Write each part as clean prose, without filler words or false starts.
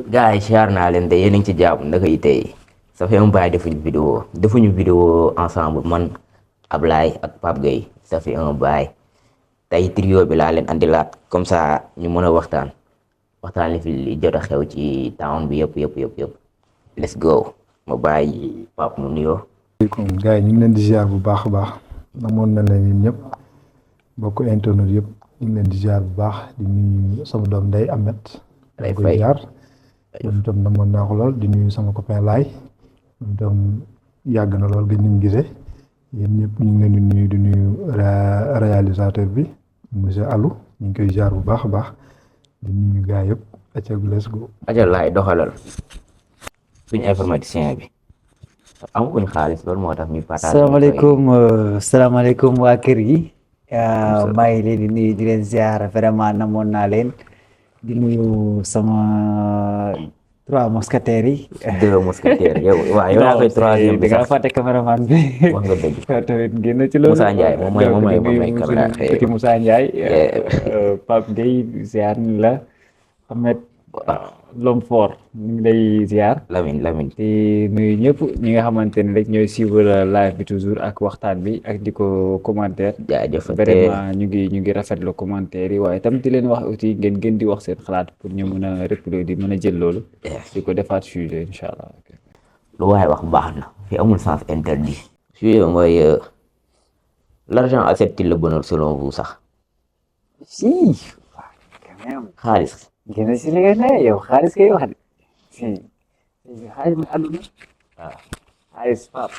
gars yi siyaar naa leen de yéen a ngi ci jàpp naka yi tey ça fait un bail defuñu vidéo ensemble man Ablaye ak Pape Gueye ça fait un bail tey trio bi laa leen andilaat comme ça ñu mën a waxtaan li fi li jot a xew ci town bi yëpp let's go ma bàyyi Pape mu nuyoo. asalaamaaleykum gars yi ñu ngi leen di ziar bu baax a baax namoon na leen yéen ñëpp bokk internet yëpp ñu ngi leen di ziar bu baax di nuyu sama doom Ndeye Amet lay koy fay ziar moom itam namoon naa ko lool di nuyu sama copain Laay moom itam yàgg na lool gën ñu gisee yéen ñëpp ñu ngi leen di nuyu réalisateur bi monsieur Alou ñu ngi koy ziar bu baax a baax di nuyu gars yëpp acca let's go. ajal laay doxalal suñu informaticien bi amaguñ xaalis loolu moo tax ñuy partage. salaamaaleykum waa kër gi maa ngi leen di nuyu di leen ziar vraiment namoon naa leen di nuyu sama 3 mousquetaires yi. 2 mousquetaires yow waaw yow yaa koy 3e bi da nga sax fàtte caméraman bi. wax nga dëgg. tamit génn ci loolu. Moussa Ndiaye moom mooy caméra petit Moussa Ndiaye. Pape Gueye ziar ni la Ahmed l'homme fort ñu ngi lay ziar. Lamine di nuyu ñëpp ñi nga xamante ne rek ñooy suivre live bi toujours ak waxtaan bi ak di ko commentaire. jaajëf vraiment ñu ngi rafetlu commentaire yi waaye tam di leen wax aussi ngeen gën di wax seen xalaat pour ñu mën a répliquer di mën a jël loolu. di ko defaat sujet incha allah. lu waaye wax baax na fi amul sens interdit. sujet mooy l'argent accepte-t-il le bonheur selon vous sax. si quand même. xaalis. génn si li nga ne yow xaalis kay wax de si xaalis mooy àdduna. waaw xaalis Pape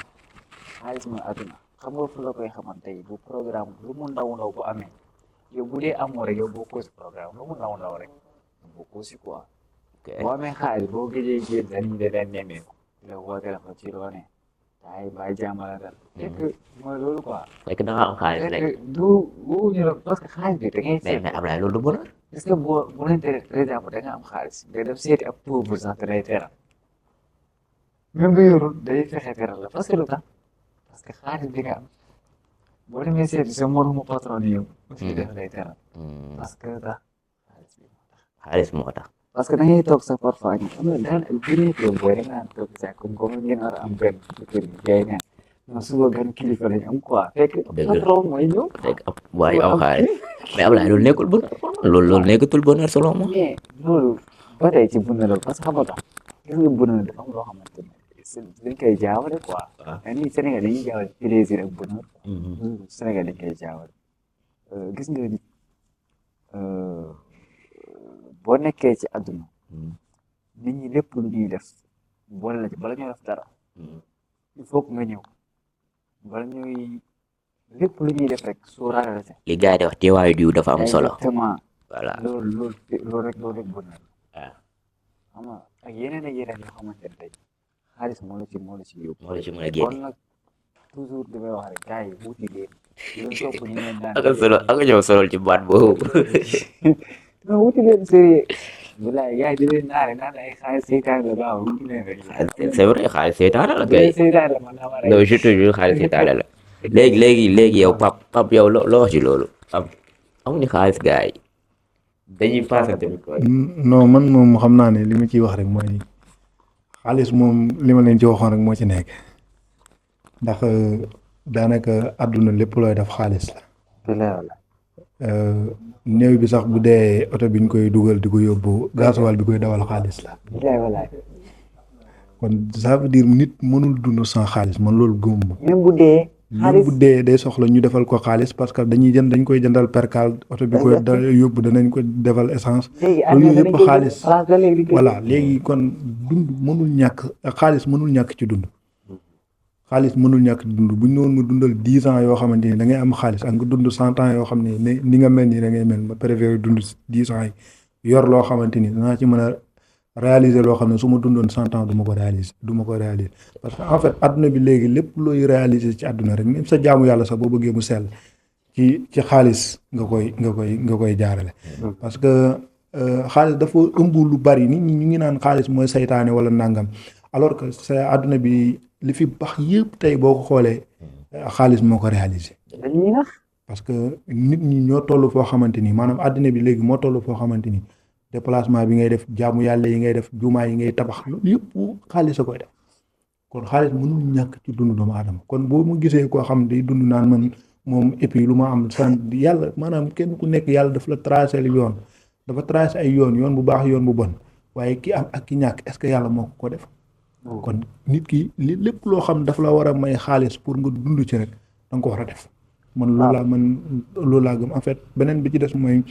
xaalis mooy àdduna xam nga fu la koy xamante yi bu programme lu mu ndaw bu amee yow bu dee amoo rek yow bokkoo si programme lu mu ndaw rek bokkoo si quoi. boo amee xaalis boo gëjee génn dañuy de leen nemmeeku la woo téléphone ci loo ne ay bàyyi jàmmala dal fekk mooy loolu quoi. fekk da nga am xaalis rek. fekk du ñu la parce que xaalis bi da ngay seet. mais Ablaye loolu du bonheur. est-ce que boo leen tere par exemple da nga am xaalis nga def seeti ab pauvre sax te day teral même nga yorul day fexe teral la parce que lu tax parce que xaalis bi nga am boo demee seeti sa moromu patron yow aussi def lay teral parce que tax xaalis moo tax. parce que da ngay toog sa parfois ñu am na daan ak beneen kër booy da nga naan toog sa comme ngeen war a am benn kër gi gay neen non suba gan kilifa lañ am quoi fekk patron mooy ñëw fekk ab waaye am xaalis mais Ablaye loolu nekkul bonheur loolu nekkatul bonheur selon moi. mais loolu ba tey ci bonheur la parce que xam nga tax gis nga bonheur dafa am loo xamante ne dañ koy jaawale quoi. waaw ni Sénégal dañuy jaawale plaisir ak bonheur. Sénégal dañ koy jaawale gis nga nit boo nekkee ci àdduna nit ñi lépp lu ñuy def boole la ci bala ñoo def dara il faut que nga ñëw bala ñuy lépp lu ñuy def rek sóoraale la ci. li gars yi di wax teewaayu diw dafa am solo. exactement voilà loolu rek bonheur. waaw xam nga ak yeneen yoo xamante ne tey xaalis moo la ci yóbbu. moo la ci mën a génne kon nag toujours damay wax rek gars yi wuti leen. leen topp ñu leen daan ak ñëw solol ci baat boobu. non wuti leen sérieux. bilaay gars yi di leen naan ay xaalis seytaan la baax wuti leen rek. c'est vrai xaalis seytaane la kay. seytaan la man naa ma rek. non je te jure xaalis seytaane la. léegi yow Pape yow loo wax ci loolu. amuñu xaalis gars yi. dañuy passé tamit quoi. non man moom xam naa ne li ma ciy wax rek mooy xaalis moom li ma leen ci waxoon rek moo ci nekk ndax daanaka àdduna lépp looy def xaalis la. néew bi sax bu dee oto bi ñu koy dugal di ko yóbbu gasoil bi koy dawal xaalis la. kon ça veut dire nit mënul dund sans xaalis man loolu gëmuma. même bu dee. même bu dee day soxla ñu defal ko xaalis parce que dañ koy jëndal percal oto bi koy yóbbu danañ ko defal essence. loolu yëpp xaalis voilà léegi kon dund mënul ñàkk xaalis mënul ñàkk ci dund. xaalis mënul ñàkk ci dund bu ñu doon ma dundal 10 ans yoo xamante ni da ngay am xaalis ak nga dund 100 ans yoo xam ne ni nga mel nii da ngay mel ma préféré dund 10 ans yi yor loo xamante ni danaa ci mën a réaliser loo xam ne su ma dundoon 100 ans du ma ko réaliser parce que en fait adduna bi léegi lépp looy réaliser ci adduna rek même sa jaamu yàlla sax boo bëggee mu sell ci xaalis nga koy jaarale. parce que xaalis dafa ëmb lu bari nit ñi ñu ngi naan xaalis mooy saytaane wala nangam alors que sa adduna bi li fi baax yëpp tey boo ko xoolee xaalis moo ko réaliser. parce que nit ñi ñoo toll foo xamante ni maanaam adduna bi léegi moo toll foo xamante ni déplacement bi ngay def jaamu yàlla yi ngay def jumaa yi ngay tabax loolu yëpp xaalis a koy def kon xaalis mënul ñàkk ci dund doomu aadama kon boo mu gisee koo xam day dund naan man moom et puis lu ma am sant yàlla maanaam kenn ku nekk yàlla daf la tracé yoon dafa tracé ay yoon bu baax yoon bu bon waaye ki am ak ki ñàkk est-ce que yàlla moo ko def kon nit ki li lépp loo xam daf la war a may xaalis pour nga dund ci rek da nga ko war a def man loolu laa gëm en fait beneen bi ci des mooy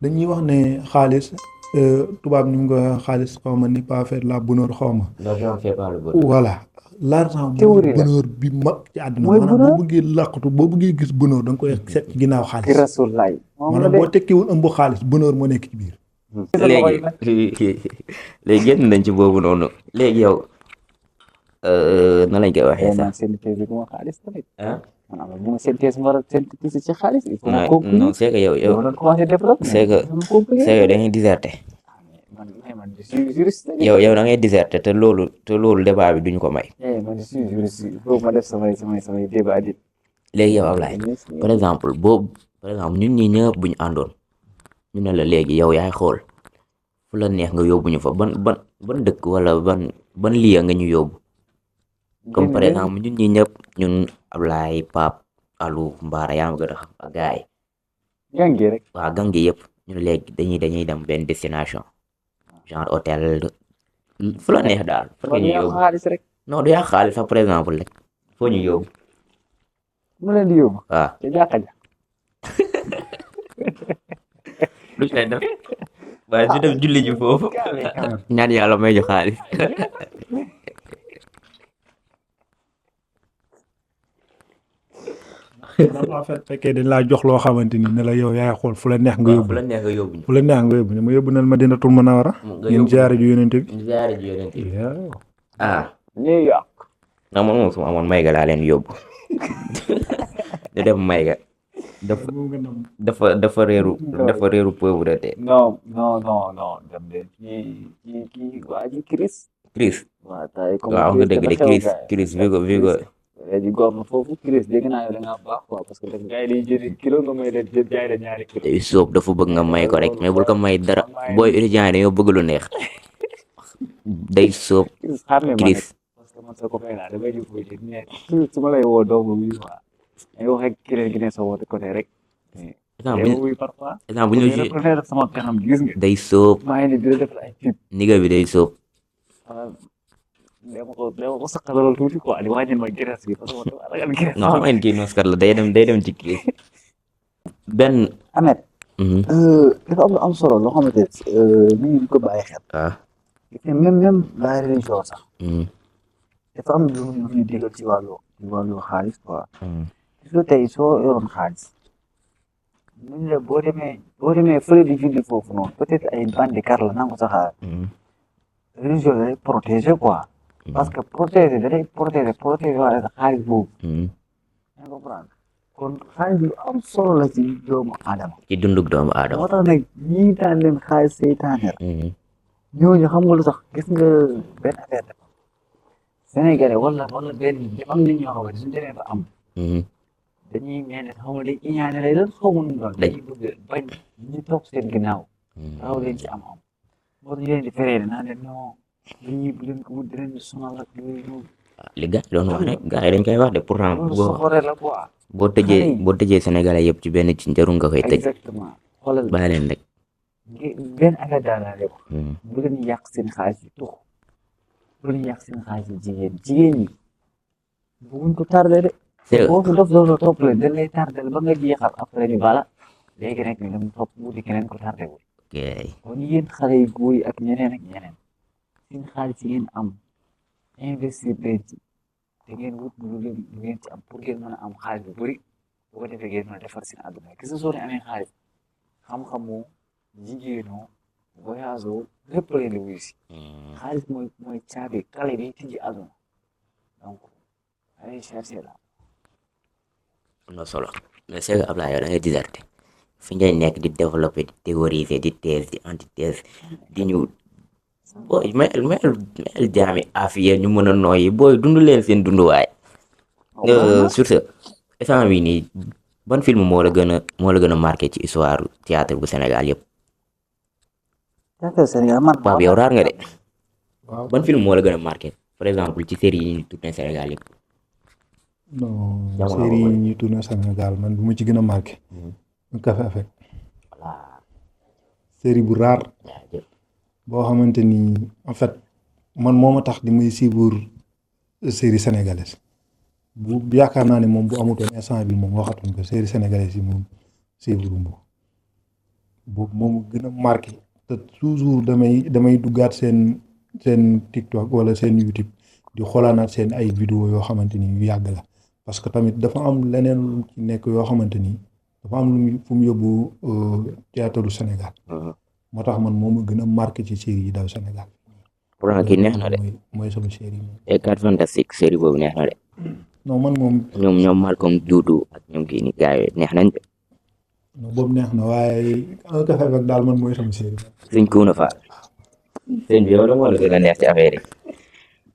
dañuy wax ne xaalis tubaab ni mu ko xaalis xaw ma ni pas faire la bonheur xaw ma. voilà l'argent mooy bonheur bi mag ci àdduna maanaam boo bëggee làqatu boo bëggee gis bonheur da nga koy seet ci ginnaaw xaalis. maanaam boo tekkiwul ëmb xaalis bonheur moo nekk ci biir. léegi génn nañ ci boobu noonu léegi yow na lañ koy waxee sax. maanaam bu ma synthèse ma war a synthétiser ci xaalis. il faut non c'est que yow c'est que da ngay disserter. man je suis juriste. yow da ngay disserter te loolu débat bi duñ ko may. man je suis juriste il faut ma def samay débat di. léegi yow Ablaye par exemple ñun ñi ñëpp bu ñu àndoon ñu ne la léegi yow yaay xool fu la neex nga yóbbu ñu fa ban dëkk wala ban lieu nga ñu yóbbu. comme par exemple ñun ñi ñëpp ñun Ablaye Pape Alou Mbara yaa ma gën a xam ak gars yi. gangi rek. waaw gangi yëpp ñu ne léegi dañuy dem benn destination genre hôtel fu la neex daal. fa ñu yóbbu xaalis rek. non du yàq xaalis sax par exemple rek foo ñu yóbbu. mu leen di yóbbu. waaw te jàkka ja. lu ci lay def waaye su def julli ji foofu ñaan yàlla may ñu xaalis. en fait fekkee dañ laa jox loo xamante ni ne la yow yaay xool fu la neex nga yóbbu fu la neex nga yóbbu ma yóbbu nal Madinatul Munawwara ngeen ziyaare ju Yonent bi New York non man moom su ma amoon Mayga laa leen yóbbu ñu dem Mayga dafa réeru pauvreté. non dem de kii waa ji Chris waaw nga dëgg de Chris Vigo léegi góor na foofu Chris dégg naa yow da ngaa baax quoi parce que gars yi day jëri kilo nga may leen jaay la ñaari kilo. day soob dafa bëgg nga may ko rek mais bul ko may dara booy étudiant yi dañoo bëgg lu neex day soob Chris. parce que man sa copain laa damay jóg ko ci ne su ma lay woo doomu bi quoi ay wax ak keneen gi ne sa woote côté rek. exemple bu ñu la sama kanam gis nga. day soob maa ngi ni dina def ay tip. niga bi day soob. dama ko saxalal tuuti quoi di wàññil ma graisse bi parce que ma ragal graisse. non xam ngeen kii nooskat la day dem ci kii benn. Ahmed. dafa am lu am solo loo xamante ne ñu ko bàyyi xel. waaw. même la religion sax. dafa am lu ñu digal ci wàllu xaalis quoi. gis nga tey soo yoroon xaalis. ñu la boo demee fële di julli foofu noonu peut-être ay bandi kar la nangu sa xaalis. religion da lay protéger quoi. parce que protéger da lay protéger waaye sa xaalis boobu. nga comprendre kon xaalis lu am solo la ci doomu aadama. ci dundug doomu aadama. moo tax nag ñii daan leen xaalis seytaane la. ñooñu xam nga lu sax gis nga benn affaire dafa Sénégalais wala benn am nit ñoo xamante suñu demee ba am. dañuy mel ne xaw ma dañ iñaane lay doon xaw ma nu doon. dañuy bëgg bañ ñu toog seen ginnaaw. raw leen ci am-am. boo ñu leen di feree naa leen non lii bu leen ko wut leen sonal ak yooyu. li gars yi doon wax rek gars yi dañ koy wax de pourtant soxore la quoi. boo tëjee Sénégalais yëpp ci benn ci njaru nga koy tëj. exactement xoolal bàyyi leen rek. benn affaire daal laa lay wax. bu leen yàq seen xaalis yi tux bu leen yàq seen xaalis yi jigéen ñi bëgguñ ko tardé de. boo ko def loolu topp leen dañ lay tardé ba nga jeexal après ñu bala léegi rek ñu dem topp wuti keneen ko tardé wul. ok kon yéen xale yu góor yi ak ñeneen seen xaalis yi ngeen am investir leen ci da ngeen wut lu ngeen ci am pour ngeen mën a am xaalis bu bëri bu ko defee ngeen mën a defar seen àdduna gis nga soo ne amee xaalis xam-xamoo jigéenoo voyage lépp leen di wuyu si xaalis mooy caabi kale bi tijji àdduna donc allez chercher la. am na solo mais c'est que Ablaye yow da ngay disserter fi ngay nekk di développer di théoriser di thèse di antithèse di ñu booy mel jaami afiya ñu mën a nooyi booy dund leen seen dunduwaay. sur ce instant bii nii ban film moo la gën a marqué ci histoire théâtre bu Sénégal yëpp. Jàppale Sénégal man Pape yow raar nga de waaw ban film moo la gën a marqué par exemple ci série yi ñu tourné Sénégal yëpp. non Jamono série boobu yi ñuy tourné Sénégal man bu ma ci gën a marqué un café avec voilà série bu raar jaajëf. boo xamante ni en fait man moo ma tax di muy suivre série sénégalaise bu yaakaar naa ne moom bu amutoon instant bi moom waxatuñ ko série sénégalaise yi moom suivre mu boobu moom gën a marqué te toujours damay duggaat seen TikTok wala seen YouTube di xoolaanaat seen ay vidéo yoo xamante ni yu yàgg la parce que tamit dafa am leneen lu ci nekk yoo xamante ni dafa am lu mu fu mu yóbbu théâtre du Sénégal moo tax man moom a gën a marqué ci série yi daw Sénégal. pourtant kii neex na de mooy sama série moom. et 4 Fantastique série boobu neex na de non man moom ñoom Malcolm Doudou ak ñoom kii ni gars yi neex nañ de non boobu neex na waaye un café avec daal man mooy sama série. suñ kuuna fa sëñ bi yow la moo la gën a neex ci affaire yi.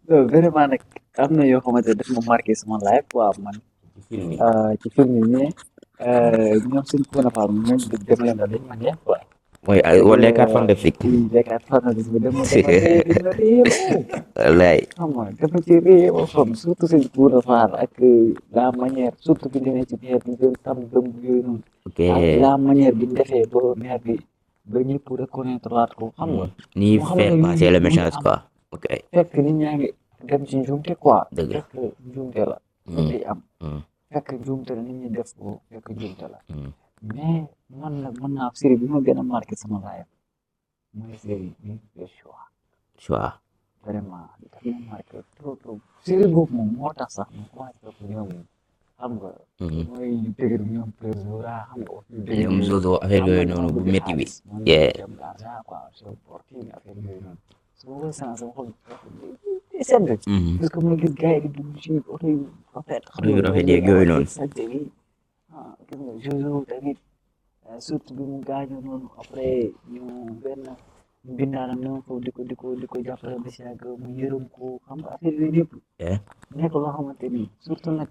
non vraiment nag am na yoo xamante ne daf ma marqué sama life quoi man ci film yi mais ñoom suñ ko nafaar ñoom dem leen dañ ma neex quoi. mooy wala 4 Fantastique. oui les 4 Fantastique bi dama réew wallaay xam nga dafa ci réew xam surtout suñ ko nafaar ak la manière surtout bi demee ci biir bi jël tam dëmb yooyu noonu ok ak la manière bi defee ba maire bi ba ñëpp reconnaître waat ko xam nga ni faire passer le message quoi ok fekk nit ñaa ngi dem ci njuumte quoi dëgg la fekk njuumte la day am fekk njuumte la nit ñi def ko fekk njuumte la mais man nag mën naa série bi ma gën a marqué sama life mooy série bi le choix vraiment daf ma marqué trop trop série boobu moom moo tax sax mu commencé topp ñoom xam nga mooy dëgër ñoom président xam nga ñoom Zozo affaire yooyu noonu bu métti bi yeah dem l'argent quoi sur porting affaire yooyu noonu su ma koy sens sama xol di sedd parce que ma gis gars yi di dugg ci oto yu rafet xam yu rafet yeeg yooyu noonu sante bi gis nga Jojo tamit surtout bi mu gaañoo noonu après ñu benn bindaanam ne ko di ko jàppale ba si yàgg mu yërëm ko xam nga affaire yooyu yëpp nekk loo xamante ni surtout nag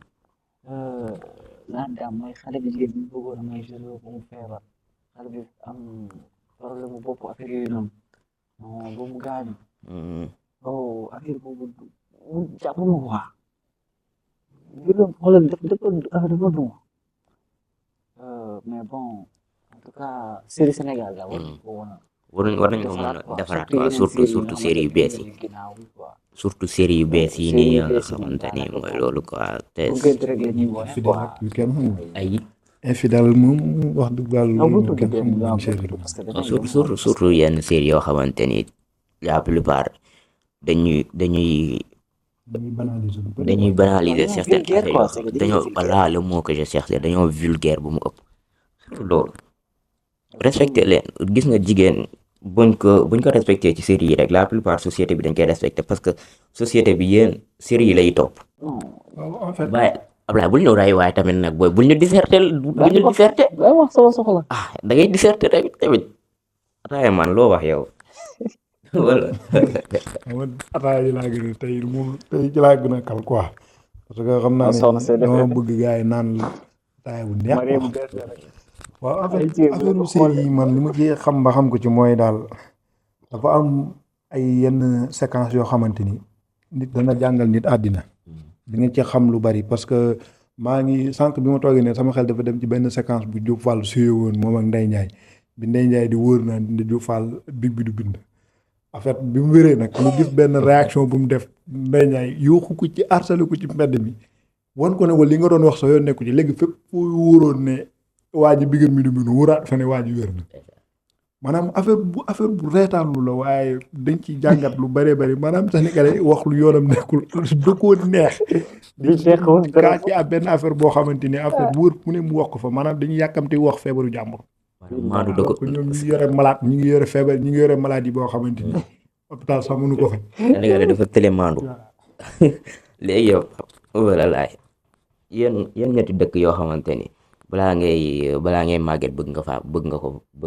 la dame mooy xale bi jigéen bi bëggoon a may Jojo ba mu feebar xale bi am problème mu bopp affaire yooyu noonu ba mu gaañu oh affaire boobu mu jàpp ma waa yërëm xoolal dafa duma mais bon en tout cas série Sénégal la war nañ ko mën a defaraat quoi surtout série yu bees yi surtout série yu bees yi nii nga xamante ni mooy loolu quoi te infidèle ak yu kenn xamul ay infidèle moom wax dëgg yàlla loolu kenn xamul ban série la. surtout yenn série yoo xamante ni la plupart dañuy banaliser certaines affaires dañoo voilà le mot que je cherche dañoo vulgaire bu mu ëpp surtout loolu respecté leen gis nga jigéen buñ ko respecté ci série yi rek la plupart société bi dañ koy respecté parce que société bi yéen série yi lay topp en fait waaye Ablaye bul ñu ray waaye tamit nag booy bul ñu disserté wax sama soxla da ngay disserté tamit ataaya man loo wax yow wala man ataaya yi laa gën a tey ci laa gën a kal quoi parce que xam naa ne dama bëgg gars yi naan ataaya bu neex waaw en fait affaire série yi man li ma ci xam ba xam ko ci mooy daal dafa am ay yenn séquence yoo xamante ni nit dana jàngal nit àddina di nga ci xam lu bari parce que maa ngi sànq bi ma toogee ne sama xel dafa dem ci benn séquence bu Diop Fall suyee woon moom ak Ndeye Ndiaye bi Ndeye Ndiaye di wóor naa ne Diop Fall big bi du bind en fait bi mu wéree nag mu gis benn réaction bu mu def Ndeye Ndiaye yuuxu ko ci harcelé ko ci mbedd mi wan ko ne ko li nga doon wax soo yoon nekku ci léegi fépp foo wóoroon ne waa ji bigam mi du bind wóoraat fa ne waa ji wér na maanaam affaire bu reetaanlu la waaye dañ ci jàngat lu bëree bëri maanaam Sénégalais wax lu yoonam nekkul da koo neex kaa ci ab benn affaire boo xamante ni affaire wóor mu ne mu wax ko fa maanaam dañuy yàkkamte wax feebaru jàmbur maandu dëgg ñoom ñu ngi yore malade ñu ngi yore feebar ñu ngi yore maladie boo xamante ni hôpital sax mënu ko fa Sénégalais dafa tële maandu léegi yow wala laay yéen ñetti dëkk yoo xamante ni balaa ngay màgget bëgg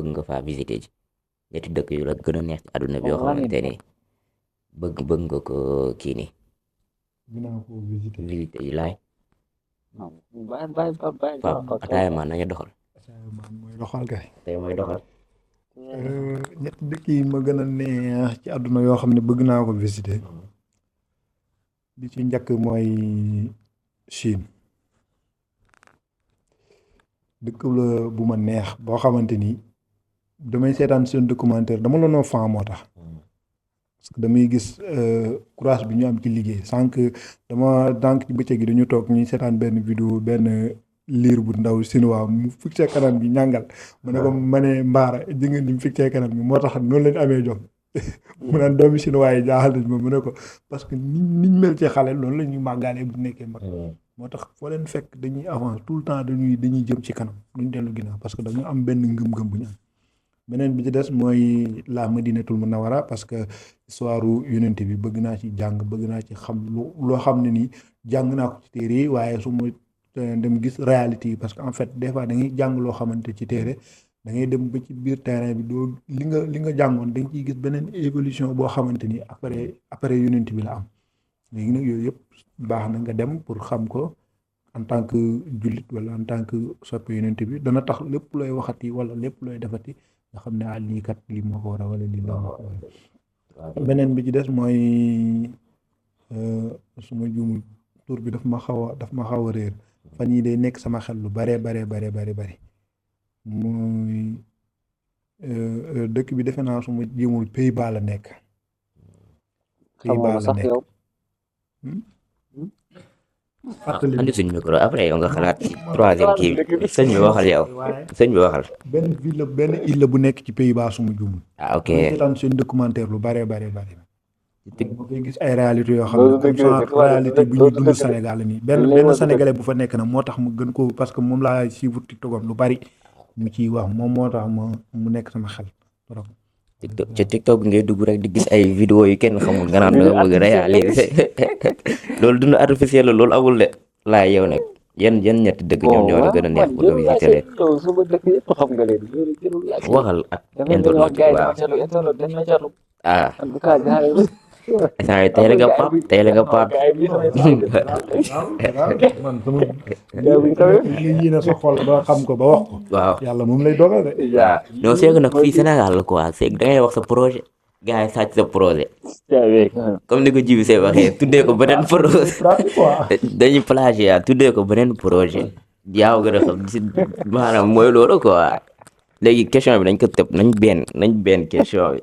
nga faa visiter ji ñetti dëkk yu la gën a neex ci àdduna bi yoo xamante ni bëgg nga ko kii nii dinaa ko visiter yi laay bàyyi Pape ataaya man nañu doxal mooy doxal kay tey mooy doxal ñetti dëkk yi ma gën a neex ci àdduna yoo xam ne bëgg naa ko visiter bi ci njëkk mooy Chine dëkk la bu ma neex boo xamante ni damay seetaan seen documentaire dama la noo fan moo tax parce que damay gis courage bi ñu am ci liggéey sànq dama dànk ci bëccëg gi dañu toog ñuy seetaan benn vidéo benn liir bu ndaw chinois mu fixé kanam gi ñàngal mu ne ko ma ne mbaara ji nga ni mu fixé kanam gi moo tax noonu lañ amee jom mu naan doomi chinois yi jaaxal nañ ma mu ne ko parce que niñ mel ci xale loolu la ñuy màggaalee bu nekkee mag moo tax foo leen fekk dañuy avance tout le temps dañuy jëm ci kanam duñ dellu ginnaaw parce que dañu am benn ngëm-ngëm bu ñu am beneen bi ci des mooy la Madinatul Munawwara parce que histoire yonent bi bëgg naa ci jàng bëgg naa ci xam loo xam ne nii jàng naa ko ci téere yi waaye su ma dem gis réalité yi parce que en fait des fois da ngay jàng loo xamante ci téere da ngay dem ba ci biir terrain bi doo li nga jàngoon da nga ciy gis beneen évolution boo xamante ni après yonent bi la am léegi nag yooyu yëpp baax na nga dem pour xam ko en tant que jullit wala en tant que soppe yonent bi dana tax lépp looy waxati wala lépp looy defati nga xam ne lii kat lii moo ko war a wala lii moo ko war a beneen bi ci des mooy su ma juumul tur bi daf ma xaw a réer fan yii day nekk sama xel lu bare muy dëkk bi defe naa su ma juumul Pays-Bas la nekk. Pays-Bas la nekk. andi suñ micro après yow nga xalaat ci troisième kii bi sëñ bi waxal yow sëñ bi waxal. benn île bu nekk ci Pays-Bas su ma juumul. ok ma seetaan seen documentaire lu bare. ma koy gis ay réalité yoo xam ne comme ça réalité bu ñuy dund Sénégal nii benn sénégalais bu fa nekk na moo tax mu gën ko parce que moom laa suivre TikTokam lu bari mu ciy wax moom moo tax mu nekk sama xel trop. TikTok ngay dugg rek di gis ay vidéo yu kenn xamul nga naan da nga bëgg réaliser loolu dund artificiel la loolu amul de laay yow nag yan ñetti dëkk ñoom ñoo la gën a neex pour nga visiter leen. waxal ak internet bi waaw. ah tey la nga pap man sama yii na sa xol ba xam ko ba wax ko. waaw yàlla moom lay dogal de. waaw non c'est que nag fii Sénégal la quoi c'est que da ngay wax sa projet gars yi sàcc sa projet comme ni ko Djiby Sèye waxee tuddee ko beneen projet dañuy plagiat tuddee ko beneen projet yaaw gën a xam si maanaam mooy loolu quoi. léegi question bi nañ ko tëb nañ benn question bi.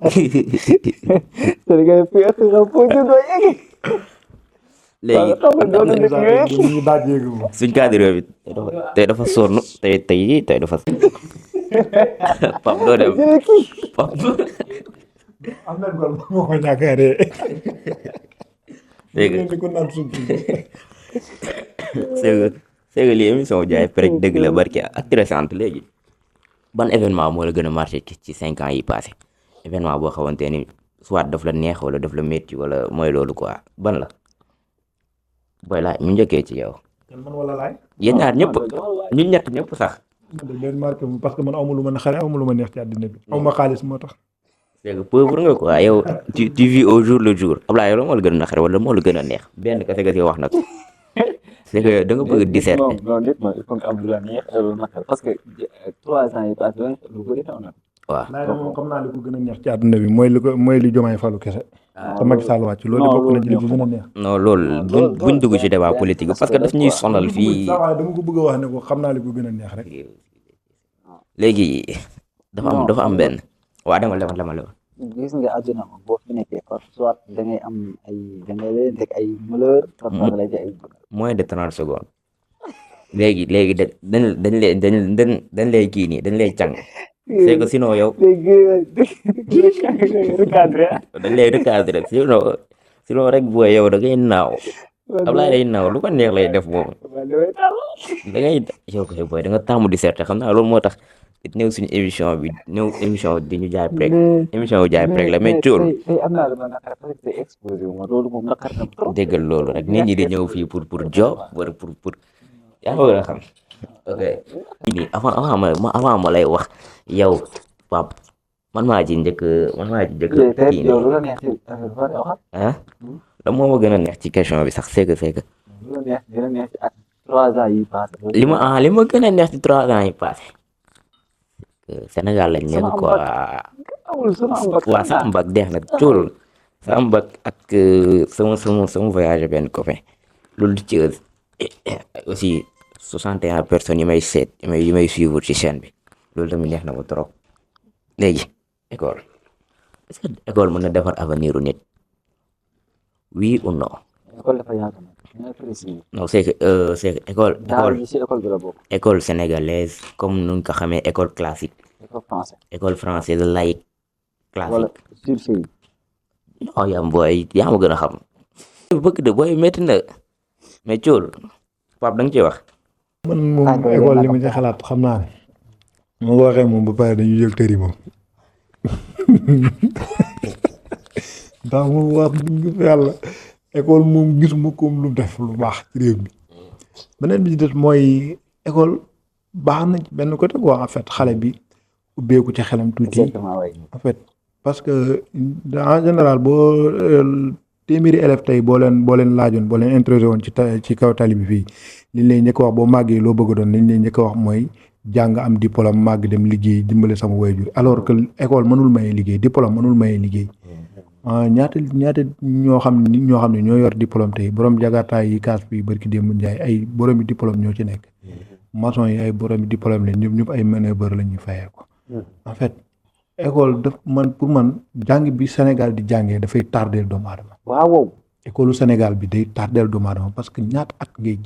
léegi suñ cadre bi tey dafa sonn tey dafa pap doo dem pap am na gol moo ko ñàkkaaree. dégg c'est que lii émission jaay prek dëgg la barki intéressante léegi ban événement moo la gën a marché ci 5 ans yi passé événement boo xamante ni soit daf la neex wala daf la métti wala mooy loolu quoi ban la booy laaj ñu njëkkee ci yow. man wala laay. yéen ñaar ñëpp ñu ñett ñëpp sax. man de marqué parce que man aw ma lu ma xale aw ma lu ma neex ci àddina bi. aw ma xaalis moo tax. c'est que pauvre nga quoi yow tu vis au jour le jour Ablaye yow moo la gën a naqare wala moo la gën a neex benn kese nga si wax nag. c'est que da nga bëgg disserter. non nit ma il faut nga am lu la neex lu naqar parce que 3 ans yi passé lu bëri taw na. waaw laay de moom xam naa li ko gën a neex ci àdduna bi mooy li Diomaye falu kese. te Macky Sall wàcc loolu bokk na ci li ko gën a neex. non loolu buñ dugg ci débat politique bi parce que daf ñuy sonal fii. waaw dama ko bëgg a wax ne ko xam naa li ko gën a neex rek. léegi dafa am benn waa dama la gis nga àdduna moom boo fi nekkee par soit da ngay am ay da ngay leen teg ay malheur parfois nga lay ay moins de 30 secondes léegi dañ lay kii nii dañ lay càng c'est que sinon yow dañ lay recadrer sinon rek booy yow da ngay naaw Ablaye day naaw lu ko neex lay def moom da ngay yow koy booy da nga tàmm di seet xam naa loolu moo tax ñëw suñu émission bi di ñu jaay prek émission wu jaay prek la mais cool déggal loolu rek nit ñi di ñëw fii pour job wala pour yaa ngi a xam ok nii avant ma lay wax yow Pape man maa ci njëkk kii nii ah da moo ma gën a neex ci question bi sax c'est que li ma gën a neex ci 3 ans yi passé Sénégal lañ nekk sama quoi. amul sama am bac waa sama mbag deex na cool sama mbag ak sama voyage benn copain loolu di ci aussi 61 personnes yi may seet yi may suivre ci chaîne bi loolu tamit neex na ma trop léegi école est-ce que école mën na defar avenir u nit oui ou non école dafa yaatu nag dina précis non c'est que école daal yi si école bi la bokk école sénégalaise comme nu nga ko xamee école classique école français école française laïque wala classique surfait non yaa booy yaa ma gën a xam bëgg de booy métti na mais cool Pape da nga ciy wax man moom école li ma ci xalaat xam naa ne moo ko waxee moom ba pare dañuy jël tëri moom ndax moom wax dëgg yàlla école moom gisuma ko lu def lu baax ci réew mi beneen bi ci des mooy école baax na ci benn côté quoi en fait xale bi ubbeeku ci xelam tuuti exactement waay en fait parce que en général boo téeméeri élève tey boo leen laajoon boo leen introsé woon ci kaw tali bi fii liñ lay njëkk a wax boo màggee loo bëgg doon liñ lay njëkk a wax mooy jàng am diplôme màgg dem liggéey dimbale sama waajur alors que école mënul maye liggéey diplôme mënul maye liggéey ñaata ñoo xam ne ñoo yor diplôme tey borom jagartaay yi kaas bi barki démb Njaay ay boromi diplôme ñoo ci nekk maçon yi ay boromi diplôme lañ ñëpp ay manœuvre la ñuy fayee ko en fait école daf pour man jàng bi Sénégal di jàngee dafay tardeel doomu aadama waaw école Sénégal bi day tardeel doomu aadama parce que ñaata at ngay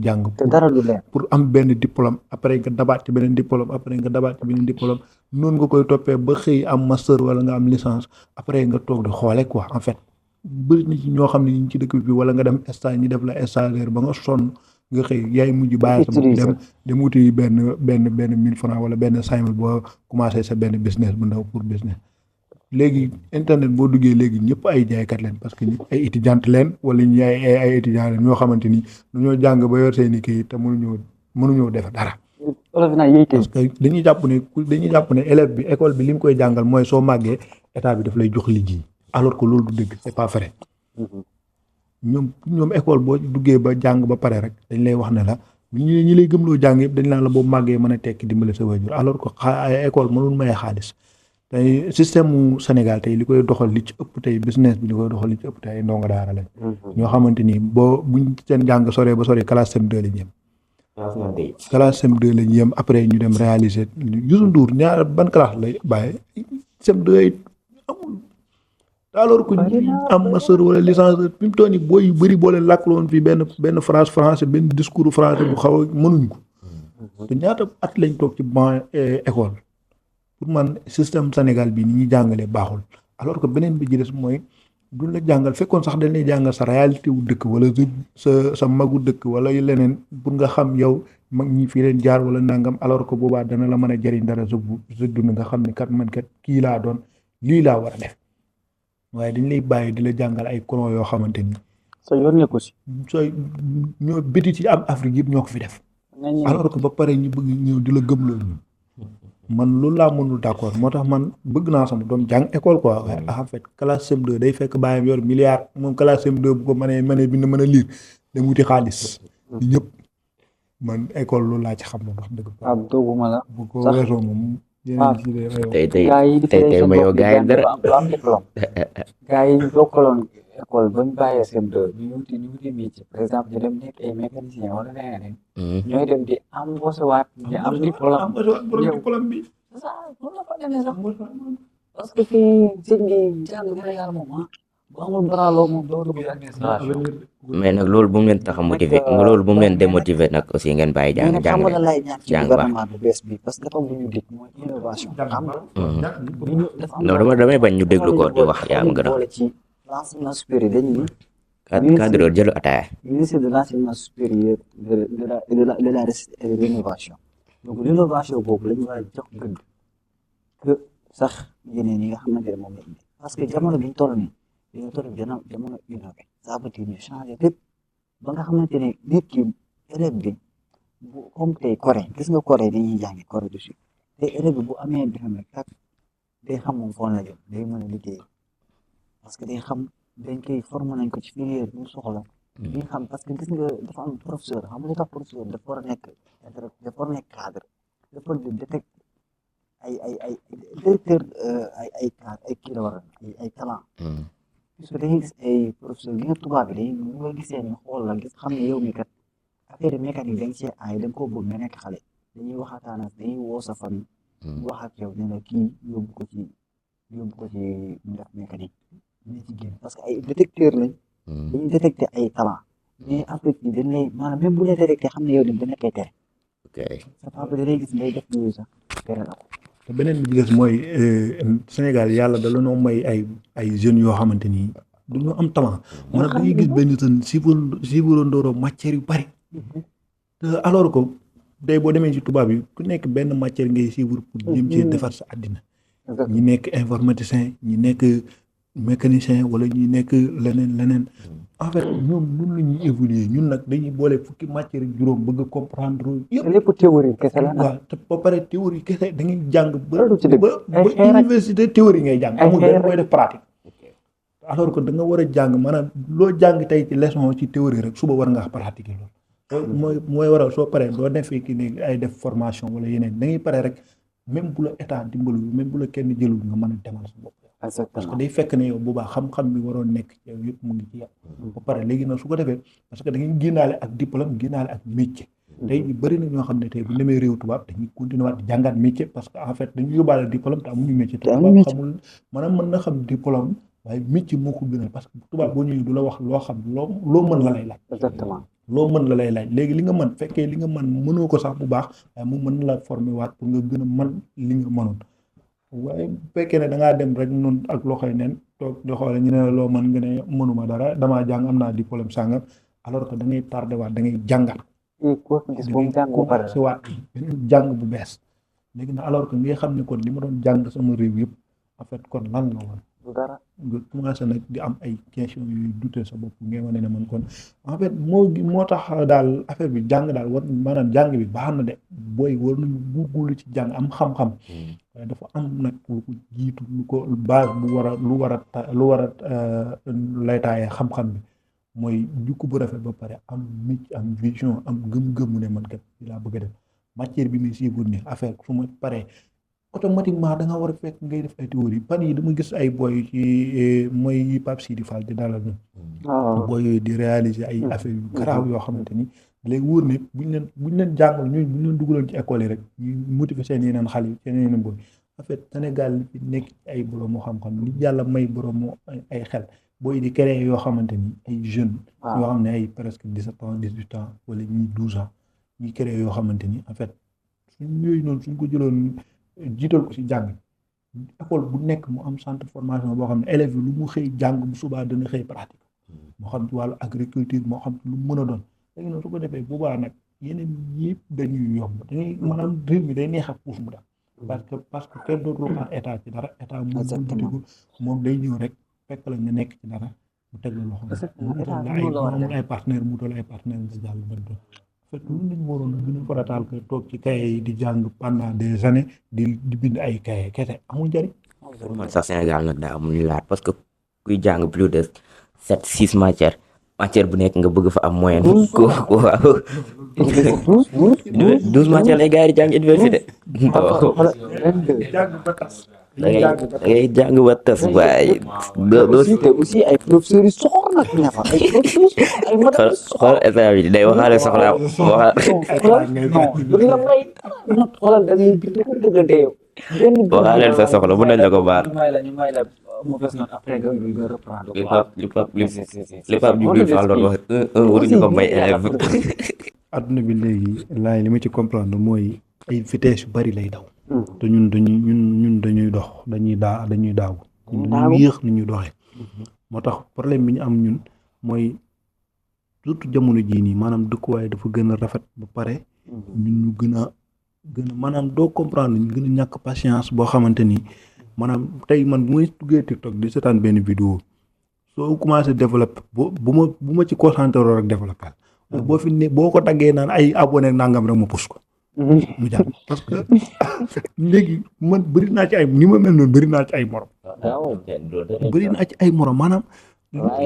jàng te dara du leer pour am benn diplôme après nga dabaat ci beneen diplôme après nga dabaat ci beneen diplôme noonu nga koy toppee ba xëy am master wala nga am licence après nga toog di xoole quoi en fait bëri na ci ñoo xam ne ñu ngi ci dëkk bi wala nga dem stage ñi def la stagiaire ba nga sonn nga xëy yaay mujj bàyyi sa bopp dem wuti benn 1000 francs wala benn 5000 boo commencé sa benn business bu ndaw pour business léegi internet boo duggee léegi ñëpp ay jaaykat leen parce que ñëpp ay étudiant leen wala ñu ay étudiant leen ñoo xamante ni dañoo jàng ba yor seen i kii te mënuñoo def dara. parce que dañuy jàpp ne élève bi école bi li mu koy jàngal mooy soo màggee état bi daf lay jox liggéey alors que loolu du dëgg c'est pas vrai. ñoom école boo duggee ba jàng ba pare rek dañ lay wax ne la ñi lay gëmloo jàng yëpp dañ naan la boobu màggee mën a tekki dimbale sa waajur alors que école mënul maye xaalis. tey système mu Sénégal tey li koy doxal li ci ëpp tey business bi li koy doxal li ci ëpp tey ndongo daara lañ. ñoo xamante ni buñ seen jàng soree ba soree classe CM2 la ñu yem. classe CM2 la ñu yem après ñu dem réaliser Youssou Ndour ban classe lay bàyyi CM2 it amul. alors que ñi am master wala licence fi mu toll nii booy yu bëri boo leen làkkaloon fii benn phrase français benn discours français bu xaw a mënuñ ko. te ñaata at lañ toog ci ban école. pour man système Sénégal bi ni ñuy jàngalee baaxul alors que beneen bi ci des mooy duñ la jàngal fekkoon sax dañ lay jàngal sa réalité wu dëkk wala sa magu dëkk wala leneen pour nga xam yow mag ñi fii leen jaar wala nangam alors que boobaa dana la mën a jëriñ dara sa dund nga xam ne kat man kat kii laa doon lii laa war a def waaye dañ lay bàyyi di la jàngal ay colon yoo xamante ni. sa yoon nekku si. sooy ñoo biti ci am Afrique yëpp ñoo ko fi def. alors que ba pare ñu bëgg ñëw di la gëmloo ñu. man loolu laa mënul d'accord moo tax man bëgg naa sama doom jàng école quoi waaye en fait classe CM2 day fekk bàyyam yor milliard moom classe CM2 bu ko mënee bind mën a lire dem wuti xaalis ñëpp man école loolu laa ci xam ne wax dëgg waaw dooguma la bu ko weesoo moom tey ma yow gars yi dara gars yi bokkaloon école bañ bàyyee CM2 ñu wuti métier par exemple ñu dem nekk ay mécanicien wala leneen ñooy dem di embauché waat di am diplôme bi parce que fii sëñ bi jàng Sénégal moom bu amul baraaloo moom doo dugg administration mais nag loolu bu mu leen tax a motiver loolu bu mu leen démotiver nag aussi ngeen bàyyi jàng xam nga lay ñaan ci gouvernement bu bees bi parce que dafa am lu ñu dig mooy innovation xam non damay bañ ñu déglu ko di wax yaa ngi boole ci l'enseignement supérieur dañu ni cadre jëlu ataaya ministre de l'enseignement supérieur de la recherche et de l'innovation donc l'innovation boobu la ñu war a jox gëdd que sax yeneen yi nga xamante ne moom la indi parce que jamono bi ñu toll nii dañoo toll jamono innové ça veut dire ñu changé lépp ba nga xamante ne nit ki élève bi bu comme tey Corée gis nga Corée dañuy jàngi Corée du Sud te élève bi bu amee BFEM rek day xam moom foon la jëm day mën a liggéey parce que day xam dañ koy formé nañ ko ci filière bi mu soxla. di xam parce que gis nga dafa am professeur xam nga lu tax professeur dafa war a nekk cadre dafa di détecter ay directeur ay kii la war a ay talent parce que dañuy gis ay professeur gi nga tubaab bi dañuy ñu nga gisee ne xool la gis xam ne yow mi kat affaire mécanique da nga see aay da nga koo bëgg nga nekk xale dañuy waxataan ak dañuy woo sa famille ñu wax ak yow ne la kii yóbbu ko ci mu def mécanique dina ci génn parce que ay détecteur lañ dañuy détecté ay talent mais Afrique bi dañ lay maanaam même bu lay détecté xam ne yow dañ koy tere ok sa papa da lay gis ngay def yooyu sax tere la ko te beneen bi ci des mooy Sénégal yàlla da la noo may ay jeunes yoo xamante ni dañoo am talent maanaam da ngay gis benn jeune suivre ndooro matière yu bari te alors que tey boo demee ci tubaab yi ku nekk benn matière ngay suivre pour jéem cee defar sa àddina ñi nekk informaticien ñi nekk mécanicien wala ñi nekk leneen en fait ñoom nun la ñuy évoluer ñun nag dañuy boole fukki matière ak juróom bëgg a comprendre yëpp lépp théorie kese la waaw te ba pare théorie kese da ngay jàng ba université théorie ngay jàng amul benn koy def pratique alors que da nga war a jàng maanaam loo jàng tey ci leçon ci théorie rek suba war nga pratiquer loolu mooy waral soo paree doo defee ki ne ay def formation wala yeneen da ngay pare rek même bu la état dimbalu même bu la kenn jëlul nga mën a demal sa bopp parce que day fekk ne yow bu baax xam-xam bi waroon nekk ci yow yëpp mu ngi ci yow ba pare léegi nag su ko defee parce que da ngay génnaale ak diplôme génnaale ak métier tey ñu bëri na ñoo xam ne tey bu demee réew tubaab dañuy continuer waat di jàngaat métier parce que en fait dañu yóbbaale diplôme te amuñu métier te tubaab xamul maanaam mën na xam diplôme waaye métier moo ko gënal parce que tubaab boo ñëwee du la wax loo xam loo mën la lay laaj exactement loo mën la lay laaj léegi li nga mën fekkee li nga mën mënoo ko sax bu baax waaye mu mën la former waat pour nga gën a mën li nga mënoon waaye bu fekkee ne da ngaa dem rek noonu ak loxoy neen toog di xoole ñu ne la loo mën nga ne mënuma dara damaa jàng am naa diplôme sàngam alors que da ngay tardé waat da ngay jàngat si waat beneen jàng bu bees léegi nag alors que ngay xam ne kon li ma doon jàng sama réew yëpp en fait kon lan la woon dara nga commencé nag di am ay question yuy douter sa bopp ngay wane ne man kon en fait moo tax daal affaire bi jàng daal war maanaam jàng bi baax na de booy war nañu góorgóorlu ci jàng am xam-xam waaye dafa am nag lu ko jiitu lu ko base bu war a laytaayee xam-xam bi mooy jukku bu rafet ba pare am métier am vision am gëm-gëmu ne man kat di laa bëgg a def matière bi muy suivre ni affaire su ma paree automatiquement da nga war a fekk ngay def ay théorie pan yi dama gis ay boy ci mooy Pape Sidi Fall di dalal ñu boy yooyu di réaliser ay affaire yu garaaw yoo xamante ni léegi wóor ne buñ leen jàngal ñooñu buñ leen dugaloon ci école yi rek ñu motiver seen yeneen xale yi seen yeneen boy en fait Sénégal li fi nekk ay borom moo xam-xam li yàlla may borom moo ay xel booy di créer yoo xamante ni ay jeunes yoo xam ne ay presque 17 ans 18 ans wala ñi 12 ans ñi créer yoo xamante ni en fait suñ yooyu noonu suñ ko jëloon jiital ko ci jàng école bu nekk mu am centre formation boo xam ne élèves yi lu mu xëy jàng bu subaa dana xëy pratique moo xam ci wàllu agriculture moo xam ci lu mu mën a doon léegi nag su ko defee boobaa nag yeneen yëpp dañuy yomb dañuy maanaam réew mi day neex a puus mu daal parce que kenn dootul xaar état ci dara état moom day ñëw rek fekk la nga nekk ci dara mu teg la loxo mu ay partenaire mu doon ay partenaire nga jàll ba doon en fait loolu lañu waroon a gën a farataal ko toog ci cahier yi di jàng pendant des années di bind ay cahier kese amul njëriñ. man sax Sénégal nag daa amul laat parce que kuy jàng plus de 7-6 matière bu nekk nga bëgg fa am moyen ko waaw 12 matières lay gars yi di jàng université da ngay jàng ba tas waaye doo aussi ay professeurs yu soxor nag ne fa ay professeurs ay madame xool état bi day waxaale soxla xoolal da ngay bind ko bëgg a dee waxaaleel sa soxla bu nañ la ko baal ñu may la mauvaise note après nga reprendre li Pape Djibril Fall doon wax waruñu ko may élève adduna bi léegi laay li ma ci comprendre mooy ay vitesse yu bari lay daw te ñun dañuy dox dañuy daaw ñun dañuy yéex ni ñuy doxee moo tax problème bi ñu am ñun mooy surtout jamono jii nii maanaam dëkkuwaay dafa gën a rafet ba pare ñun ñu gën a maanaam doo comprendre ñu gën a ñàkk patience boo xamante ni maanaam tey man bu may duggee TikTok di seetaan benn vidéo soo commencé développé bu ma ci concentré rek développé boo fi ne boo ko daggee naan ay abonné nangam rek ma pousse ko mu jàll parce que léegi man bëri naa ci ay ni ma mel noonu bëri naa ci ay morom maanaam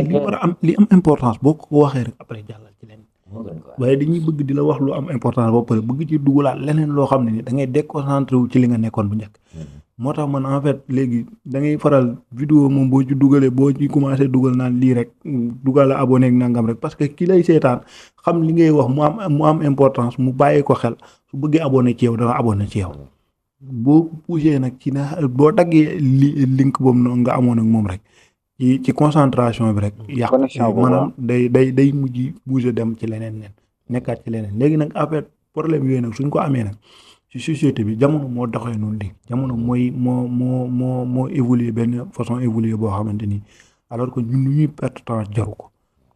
li war a am li am importance boo ko waxee rek après jàllal ci leen waaye dañuy bëgg di la wax lu am importance ba pare bëgg ci dugalaat leneen loo xam ne ni da ngay déconcentré wu ci li nga nekkoon bu njëkk moo tax man en fait léegi da ngay faral vidéo moom boo ci dugalee boo ci commencé dugal naan lii rek dugal la abonné ak nangam rek parce que ki lay seetaan xam li ngay wax mu am importance mu bàyyi ko xel su bëggee abonné ci yow dana abonné ci yow boo poussé nag ci na boo daggee link boobu noonu nga amoon ak moom rek ci concentration bi rek yàq maanaam day mujj bouger dem ci leneen nekkaat ci leneen léegi nag en fait problème yooyu nag suñ ko amee nag ci société bi jamono moo doxee noonu léegi jamono moo évoluer benn façon évoluer boo xamante ni alors que ñun lu ñuy perte temps jaru ko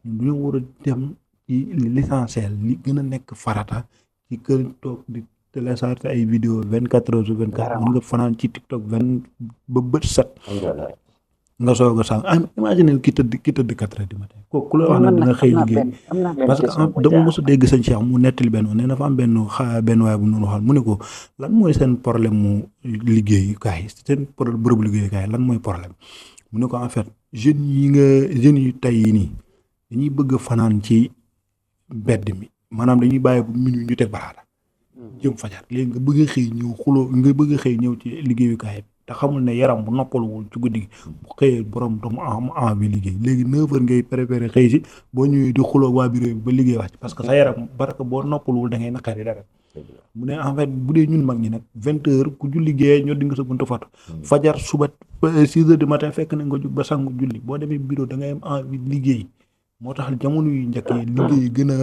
ñun du ñu war a dem ci l'essentiel li gën a nekk farata ci kër toog di télécharger ay vidéo 24h/24 mën nga fanaan ci TikTok ba bët set nga soog a sànq imagine ki tëdd 4h du matin kooku ku la wax ne dina xëy liggéey parce que dama mos a dégg sëñ Cheikh mu nettali benn nee na fa am benn waay bu noonu waxal mu ne ko lan mooy seen problème mu liggéeyukaay seen bërëbu liggéeyukaay lan mooy problème mu ne ko en fait jeunes yi tey yi nii dañuy bëgg fanaan ci mbedd mi maanaam dañuy bàyyi bu minuit ñu teg baraada jëm fajar léegi nga bëgg a xëy ñëw xuloo nga bëgg a xëy ñëw ci liggéeyukaay te xamul ne yaram bu noppaluwul ci guddi gi bu xëyee borom doomu am envie liggéey léegi 9h ngay préféré xëy si boo ñëwee di xuloo waa bureau bi ba liggéey wàcc parce que sa yaram baraka boo noppaluwul da ngay naqari dara mu ne en fait bu dee ñun mag ñi nag 20h ku julli liggéeyee ñoo di nga sa buntu fatu fajar suba 6h du matin fekk na nga jóg ba sangu julli boo demee bureau da ngay am envie liggéey moo tax jamono yu njëkk yi liggéey gën a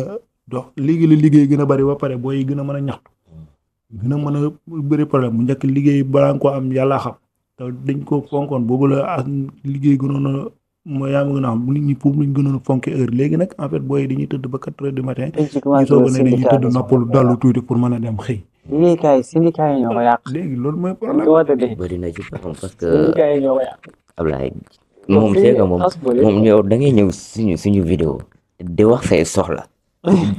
dox léegi la liggéey gën a bari ba pare booy gën a mën a ñaxtu gën a mën a bëri problème bu njëkk liggéey balaa nga ko am yàlla xam te dañ ko fonkoon boobu la liggéey gënoon a mooy yaa ma gën a xam nit ñi pour lañ gënoon a fonke heure léegi nag en fait booy dañuy tëdd ba 4h du matin ñu soog a ne dañuy tëdd noppalu dallu tuuti pour mën a dem xëy syndicat yi ñoo ko yàq léegi loolu mooy problème bëri na ci parce que Ablaye moom c'est que moom ñëw da ngay ñëw suñu vidéo di wax say soxla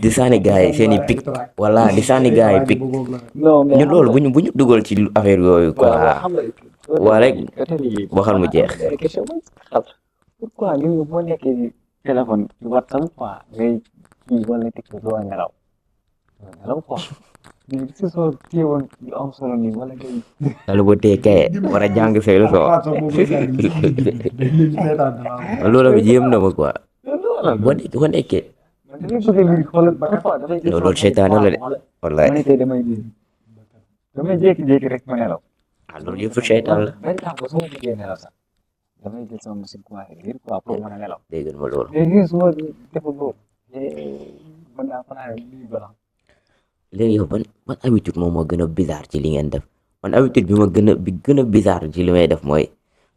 di sànni gars yi seen i pic voilà di sànni gars yi pic ñu loolu bu ñu dugal ci affaire yooyu quoi waa rek waxal mu jeex. pourquoi li nga boo nekkee téléphone WhatsApp quoi ngay kii wala TikTok doo nelaw quoi mais si soo téewoon lu am solo nii wala ngay. wala boo téye kaye war a jàng say leçon loolu bi jéem na ma quoi boo nekkee. loolu seytaane la de wallaay damay jékki-jékki rek ma nelaw loolu yëpp seytaan la damay jël sama machine commencé lire quoi pour mën a nelaw dégg ma loolu léegi su ma deful boobu mën naa fanaan lii bala léegi yow ban habitude moom moo gën a bizarre ci li ngeen def man habitude bi gën a bizarre ci li may def mooy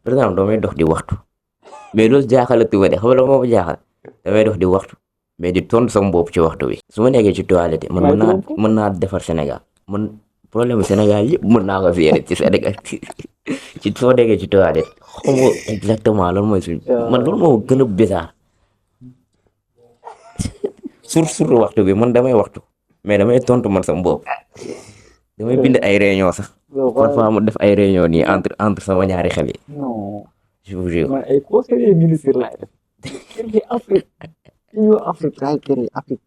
par exemple damay dox di waxtu mais loolu jaaxalatuma de xam nga moo ma jaaxal damay dox di waxtu mais di tontu sama bopp ci waxtu bi su ma nekkee ci toilette man mën naa defar Sénégal man problème Sénégal yëpp mën naa ko gérer ci Sénégal ci soo nekkee ci toilette xamoo exactement loolu mooy suñ man loolu moo gën a bizarre surtout waxtu bi man damay waxtu mais damay tontu man sama bopp damay bind ay réunion sax parfois mu def ay réunion nii entre sama ñaari xel yi. non je vous jure man ay conseiller ministre laay def Afrique Afrique laay kere Afrique.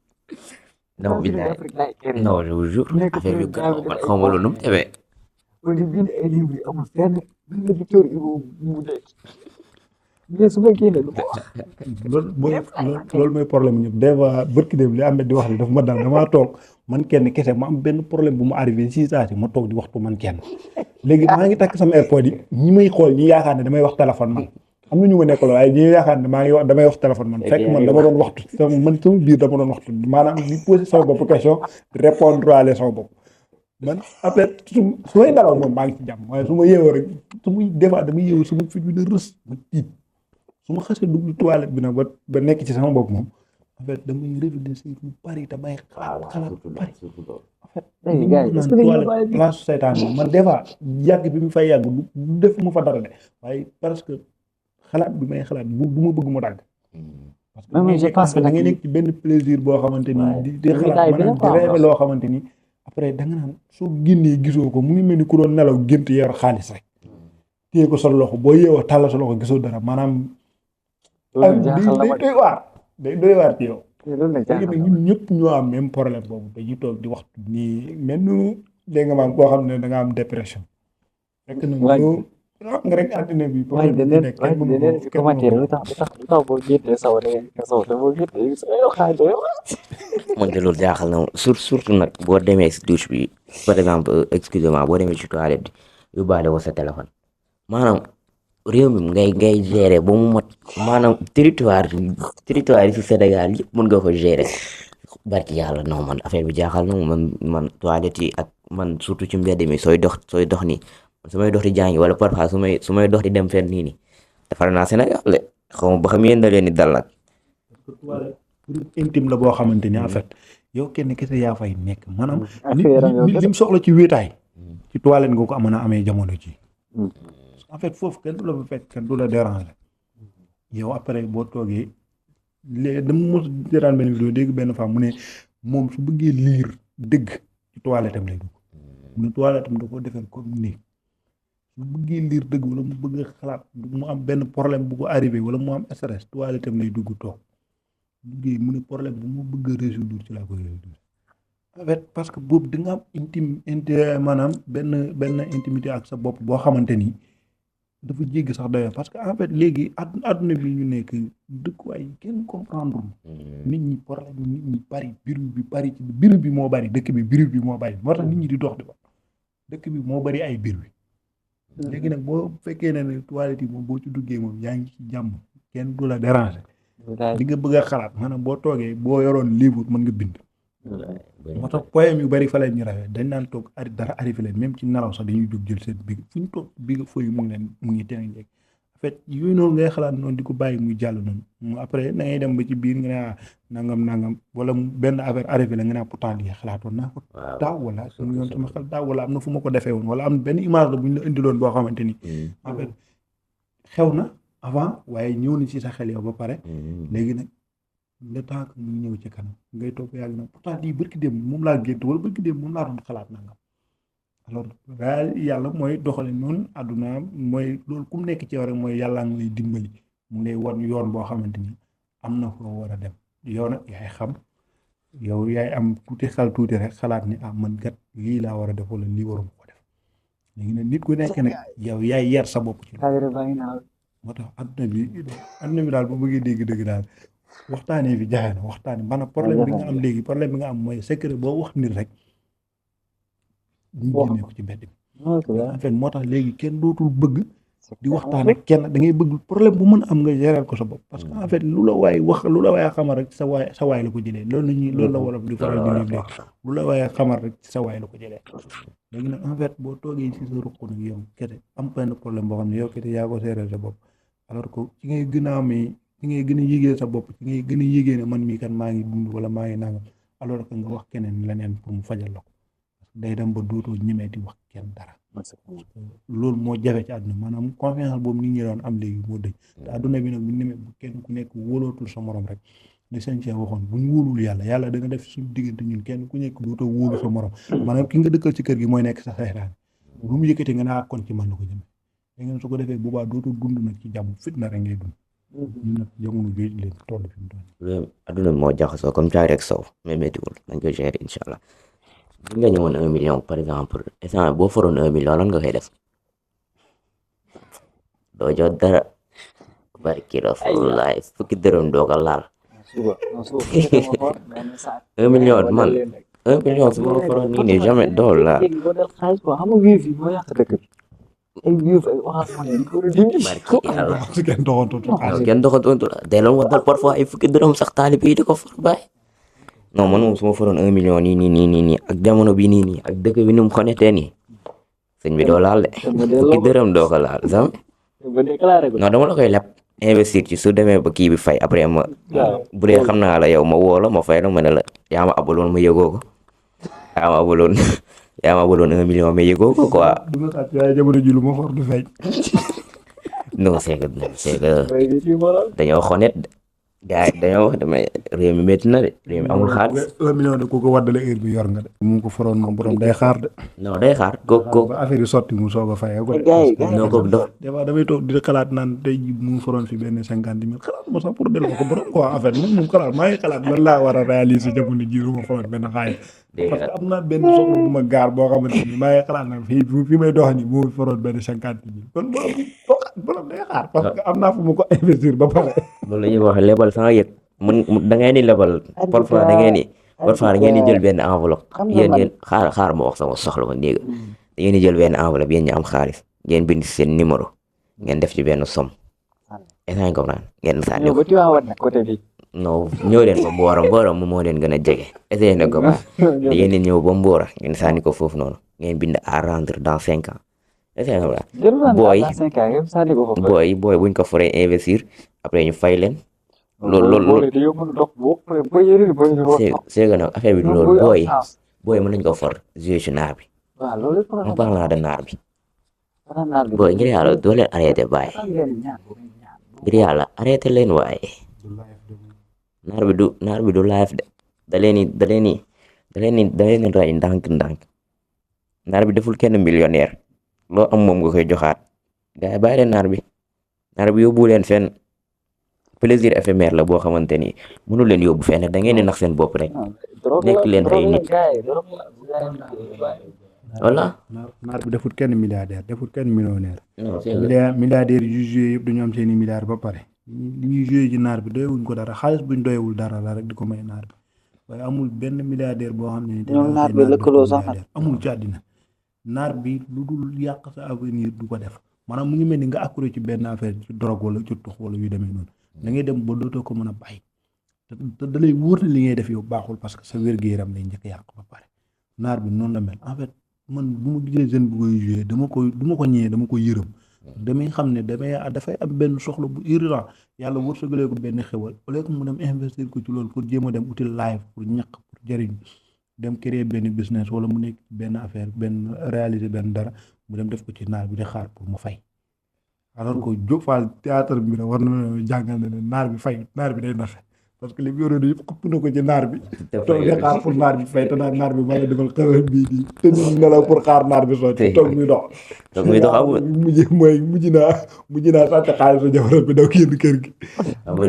non billaay non je vous jure affaire yu gën man xaw ma loolu nu mu demee. wala bind ay livre yi amul fenn bind Victor Hugo mu nekk mais su ma génnee lu ko wax. loolu mooy problème ñëpp des fois bërki dem li Ahmed di wax ni dafa ma dal damaa toog man kenn kese ma am benn problème bu ma arrivé si saa si ma toog di waxtu man kenn léegi maa ngi takk sama airpod yi ñi may xool ñi yaakaar ne damay wax téléphone man am na ñu ma nekk loolu waaye ñi yaakaar ne maa ngi wax damay wax téléphone man fekk man dama doon waxtu sama biir dama doon waxtu maanaam di posé sama bopp question répondre à sama bopp man après su may nelaw moom maa ngi ci jàmm waaye su ma yeewoo rek su muy des fois damay yeewu sama fit bi na rës ma tiit su ma xasee dugg toilette bi nag ba nekk ci sama bopp moom en fait damay réfléchir lu bari damay xalaat lu bari en fait toilette place seytaan bi man des fois yàgg bi mu fay yàgg du def mu fa dara de waaye parce que xalaat bi may xalaat du ma bëgg mu dàgg parce que da ngay nekk ci benn plaisir boo xamante ni di xalaat maanaam di rêve loo xamante ni après da nga naan soo génnee gisoo ko mu ngi mel ni ku doon nelaw gént yor xaalis rek téye ko sa loxo boo yeewoo tàll sa loxo gisoo dara maanaam day doy waar ci yow loolu nag léegi nag ñun ñëpp ñoo am même problème boobu dañuy toog di waxtu nii mel ni dégg nga maam koo xam ne da nga am dépression. fekk na yow xam nga rek àddina bi waaye problème bi daneen nekk waaye kenn mënu daneen ko si kenn mënu commentaire ko. lu tax boo génnee saw da nga saw te boo génnee sa yow xaaj doy man de loolu jaaxal na ma surtout nag boo demee si douche bi par exemple excusez-moi boo demee ci toilette bi yóbbaale ko sa téléphone maanaam réew mi ngay gérer ba mu mat maanaam territoire yi si Sénégal yëpp mën nga ko gérer barki yàlla non man affaire bi jaaxal na ma man toilette yi ak man surtout ci mbedd mi sooy dox nii su may dox di jàngi wala parfois su may dox di dem fenn nii defar naa Sénégal de xaw ma ba xam yéen da leen di dal nag. toilette pour intime la boo xamante ni en fait yow kenn kese yaa fay nekk maanaam li mu soxla ci wéetaay ci toilette nga ko mën a amee jamono ji en fait foofu kenn du la fa fekk kenn du la déranger yow après boo toogee léegi dama mos seetaan benn vidéo dégg benn femme mu ne moom su bëggee liir dëgg ci toilette am lay dugg mu ne toilette am da ko defee comme nii su bëggee liir dëgg wala mu bëgg xalaat mu am benn problème bu ko arrivé wala mu am stress toilette am lay dugg toog liggéey mu ne problème bu mu bëgg a résoudre ci laa koy résoudre en fait parce que boobu da nga am maanaam benn intimité ak sa bopp boo xamante ni dafa jéggi sax dayoo parce que en fait léegi àdduna bi ñu nekk dëkkuwaay yi kenn comprendre nit ñi problème nit ñi bari biru bi moo bari dëkk bi biru bi moo bari moo tax nit ñi di dox di ba dëkk bi moo bari ay biru léegi nag boo fekkee ne toilette yi moom boo ci duggee moom yaa ngi ci jàmm kenn du la déranger li nga bëgg a xalaat maanaam boo toogee boo yoroon livre mën nga bind moo tax poème yu bari fa leen ñu rawee dañ naan toog dara arrivé leen même ci nelaw sax dañuy jóg jël seen big fu ñu toog big fooy mu ngi leen mu ngi teen njëkk en fait yooyu noonu ngay xalaat noonu di ko bàyyi muy jàll noonu après da ngay dem ba ci biir nga ne nangam wala benn affaire arrivé la nga ne pourtant lii xalaatoon naa ko daaw wala suñu yoon sama xel daaw wala am na fu ma ko defee woon wala am benn image la bu ñu la indiloon boo xamante ni en fait xew na avant waaye ñëw na ci sa xel yow ba pare léegi nag le temps que muy ñëw ci kanam ngay toog yàgg na pourtant lii bërki dem moom laa gént wala bërki dem moom laa doon xalaat nangam alors daal yàlla mooy doxale noonu àdduna mooy loolu ku mu nekk ci yow rek mooy yàllaa ngi lay dimbali mu lay wan yoon boo xamante ni am na foo war a dem yow nag yaay xam yow yaay am tuuti xel tuuti rek xalaat ni man kat lii laa war a def wala lii waruma ko def léegi nag nit ku nekk nag yow yaay yar sa bopp ci moo tax adduna bi daal boo bëggee dégg dëgg daal waxtaanee fi jaxe na waxtaanee maanaam problème bi nga am léegi problème bi nga am mooy secret boo wax nit rek ñu génnee ko ci mbedd bi en fait moo tax léegi kenn dootul bëgg di waxtaan ak kenn da ngay bëgg problème bu mën a am nga gérer ko sa bopp parce que en fait lu la waay xamal rek sa waay la ko jëlee loolu la wolof di faral di léegi lu la waay xamal rek sa waay la ko jëlee léegi nag en fait boo toogee ci sa ruq nag yow kete am benn problème boo xam ne yow kete yaa ko gérer sa bopp alors que ci ngay gën a amee ci ngay gën a yëgee sa bopp ci ngay gën a yëgee ne man mii kan maa ngi dund wala maa ngi nangam alors que nga wax keneen leneen pour mu fajal la ko day dem ba dootoo ñemee di wax kenn dara loolu moo jafe ci àdduna maanaam confiance boobu nit ñi doon am léegi moo dëj te àdduna bi nag bu ñu demee bu kenn ku nekk wóolootul sa morom rek li sëñ Cheikh waxoon bu ñu wóolul yàlla da nga def suñu diggante ñun kenn ku nekk dootoo wóolu sa morom maanaam ki nga dëkkal ci kër gi mooy nekk sa saytaan lu mu yëkkati nga naa kon ci man la ko jëme léegi su ko defee boobaa dootoo dund nag ci jàmm fitna rek ngay dund ñun nag jamono bii leen toll fi mu toll àdduna bi moo jaxasoo comme caay rek sow mais méttiwul dañ koy gérer incha allah bu nga ñëwoon 1 million par exemple instant boo foroon 1 million lan nga koy def doo jot dara barki Rasulullah fukki dërëm doo ko laal 1 million man 1 million su ma foroon nii nii jamais doo laal barki yàlla kenn doxatontu la day loon wax dal parfois ay fukki dërëm sax taalibe yi di ko for bàyyi non man moom su ma foroon 1 million nii ak jamono bi nii ak dëkk bi ni mu xonetee nii sëñ bi doo laal de fukki dërëm doo ko laal jamais non dama la koy leb investir ci su demee ba kii bi fay après ma bu dee xam naa la yow ma woo la ma fay la ma ne la yaa ma abaloon ma yëgoo ko yaa ma abaloon 1 million ma yëgoo ko quoi jamono ji lu ma for du feeñ non c'est que dañoo xonet gars yi dañoo wax damay réew mi métti na de réew mi amul xaalis 1 million de ku ko waddale heure bi yor nga de mu ko foroon moom borom day xaar de non day xaar ko ba affaire yi sotti mu soog a fayee ko de gars yi non ko dof des fois damay toog di xalaat naan tey jii mu foroon fi benn 50 000 xalaat ma sax pour delloo ko borom quoi en fait moom xalaat maa ngi xalaat lan laa war a réaliser jamono jii lu ma foroon benn xaalis parce que am naa benn soxla bu ma gaar boo xamante ni maa ngi xalaat nag fii may dox ni moo foroon benn 50 000 kon borom day xaar parce que am naa fu mu ko investir ba pare. loolu la ñuy wax lebal sans yëg da ngeen di lebal parfois da ngeen di jël benn enveloppe yéen xaar ma wax sama soxla ma néega da ngeen di jël benn enveloppe yéen ñu am xaalis ngeen bind seen numéro ngeen def ci benn somme est-ce que ngeen sànni ko non ñëw leen ba Mboro mu moo leen gën a jege essayé na ko ba da ngeen di ñëw ba Mboro ngeen sànni ko foofu noonu ngeen bind à rendre dans 5 ans essayé na ko booy buñ ko foree investir après ñu fay leen loolu c'est que nag affaire bi du loolu booy mën nañ ko for jouer ci naar bi en parlant de naar bi booy ngir yàlla doo leen arrêté bàyyi ngir yàlla arrêté leen waaye naar bi du live de da leen ray ndànk naar bi deful kenn millionnaire loo am moom nga koy joxaat gars yi bàyyi leen naar bi yóbbu leen fenn plaisir éphémère la boo xamante ni mënu leen yóbbu fenn da ngeen di nax seen bopp rek nekk leen ay nit voilà. naar bi defut kenn milliardaire defut kenn millionnaire. non c'est vrai milliardaire yu joué yëpp dañu am seen i milliards ba pare li ñuy joué ci naar bi doyewuñ ko dara xaalis buñ doyewul dara la rek di ko may naar bi waaye amul benn milliardaire boo xam ne. ñoom naar bi lëkkaloo sax amul ci àddina naar bi lu dul yàq sa avenir du ko def maanaam mu ngi mel ni nga accroché ci benn affaire ci drogue wala ci tux wala yu demee noonu da ngay dem ba dootoo ko mën a bàyyi te da lay wóor ne li ngay def yow baaxul parce que sa wér-gu-yaram lay njëkk yàq ba pare naar bi noonu la mel en fait man bu ma gisee jeune bu koy joué du ma ko ñëwee dama ko yërëm damay xam ne dafay am benn soxla bu urgent yàlla wërsëgalee ko benn xewal au lieu que mu dem investir ko ci loolu pour jéem a dem uti live pour ñàkk pour jëriñ dem créer benn business wala mu nekk benn affaire benn réaliser benn dara mu dem def ko ci naar bi di xaar pour mu fay alors que Diop Fall théâtre bi nag war na jàngal ne naar bi fay naar bi day naxe parce que li mu yoroon yëpp xëpp na ko ci naar bi toog di xaar pour naar bi fay te naar bi ma la defal xewal bii di te ñu nelaw pour xaar naar bi sotti toog muy dox amul mujj naa sàcc xaalisu jabaram bi daw génn kër gi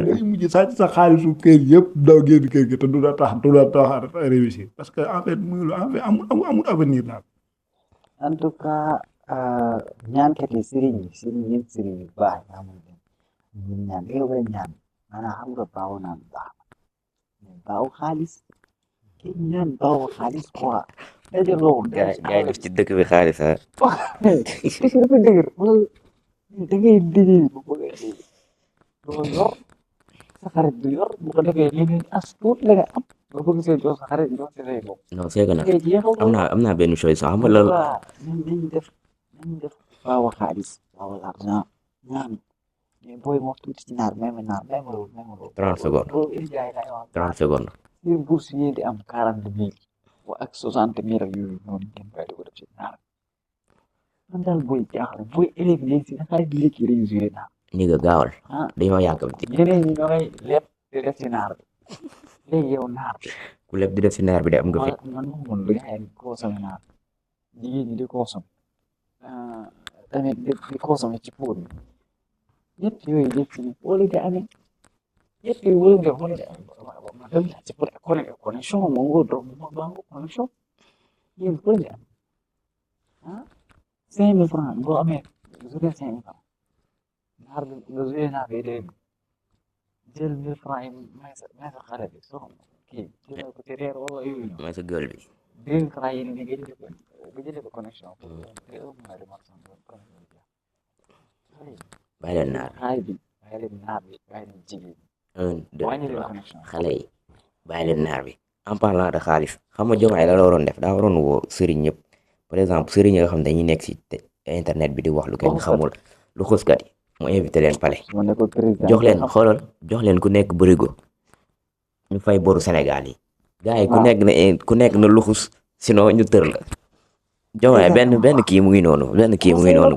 day mujj sàcc sa xaalisu kër yëpp daw génn kër gi te du la tax réussir parce que en fait muy lu en fait amul avenir daal en tout cas ñaankat yi sëriñ yu baax nga xamante ne ñaan da nga koy ñaan maanaam xam nga baaw naan baax mais baaw xaalis ki ñaan baaw xaalis quoi daje loolu gars yi def ci dëkk bi xaalis ah dafa dëgër wala da ngay liggéey bu bëgg doo yor sa xarit du yor bu ko defee li ngay as tuut la nga am nga bëgg see jox sa xarit jox si say bopp non c'est que nag am naa benn chose xam nga loolu nañ def baaw xaalis baaw l'argent ñaan mais booy moo tuuti ci naar même naar même loolu 30 secondes 30 secondes si bourse yi di am 40 000 ak 60 000 ak yooyu noonu ngeen koy def ci naar man daal booy jaaxle booy élève léegi si naka di léegi réussir naar ni nga gaawal dañoo yàkkamti ñeneen ñi ñooy lépp di def ci naar bi léegi yow naar ku lépp di def ci naar bi de am nga fi man moom lu nga xam consommé naar jigéen ñi di consommé tamit di consommé ci pour bi ñett yooyu yëpp ci wala di amee ñett yooyu wala nga wala di amee dem ci pour connexion mo ngo do mo bango connexion yéen pour di am 5 000 francs boo amee journée 5 000 francs naar bi nga joué naar bi day jël 1000 francs yi may sa xale bi so kii jël ko ci reer wala yooyu may sa gël bi 2000 francs yi ni nga jëlee ko connexion bàyyi leen naar bàyyi leen jigéen 1 2 3 xale yi bàyyi leen naar bi en parlant de xaalis xam nga Diomaye la waroon def daa waroon woo sëriñ ñëpp par exemple sëriñ yi nga xam ne dañuy nekk ci internet bi di wax lu kenn xamul lu xuskat yi mu invité leen palais jox leen ku nekk bërigo ñu fay boru Sénégal yi gars yi ku nekk na luxus sinon ñu tër la Jomaay benn kii mu ngi noonu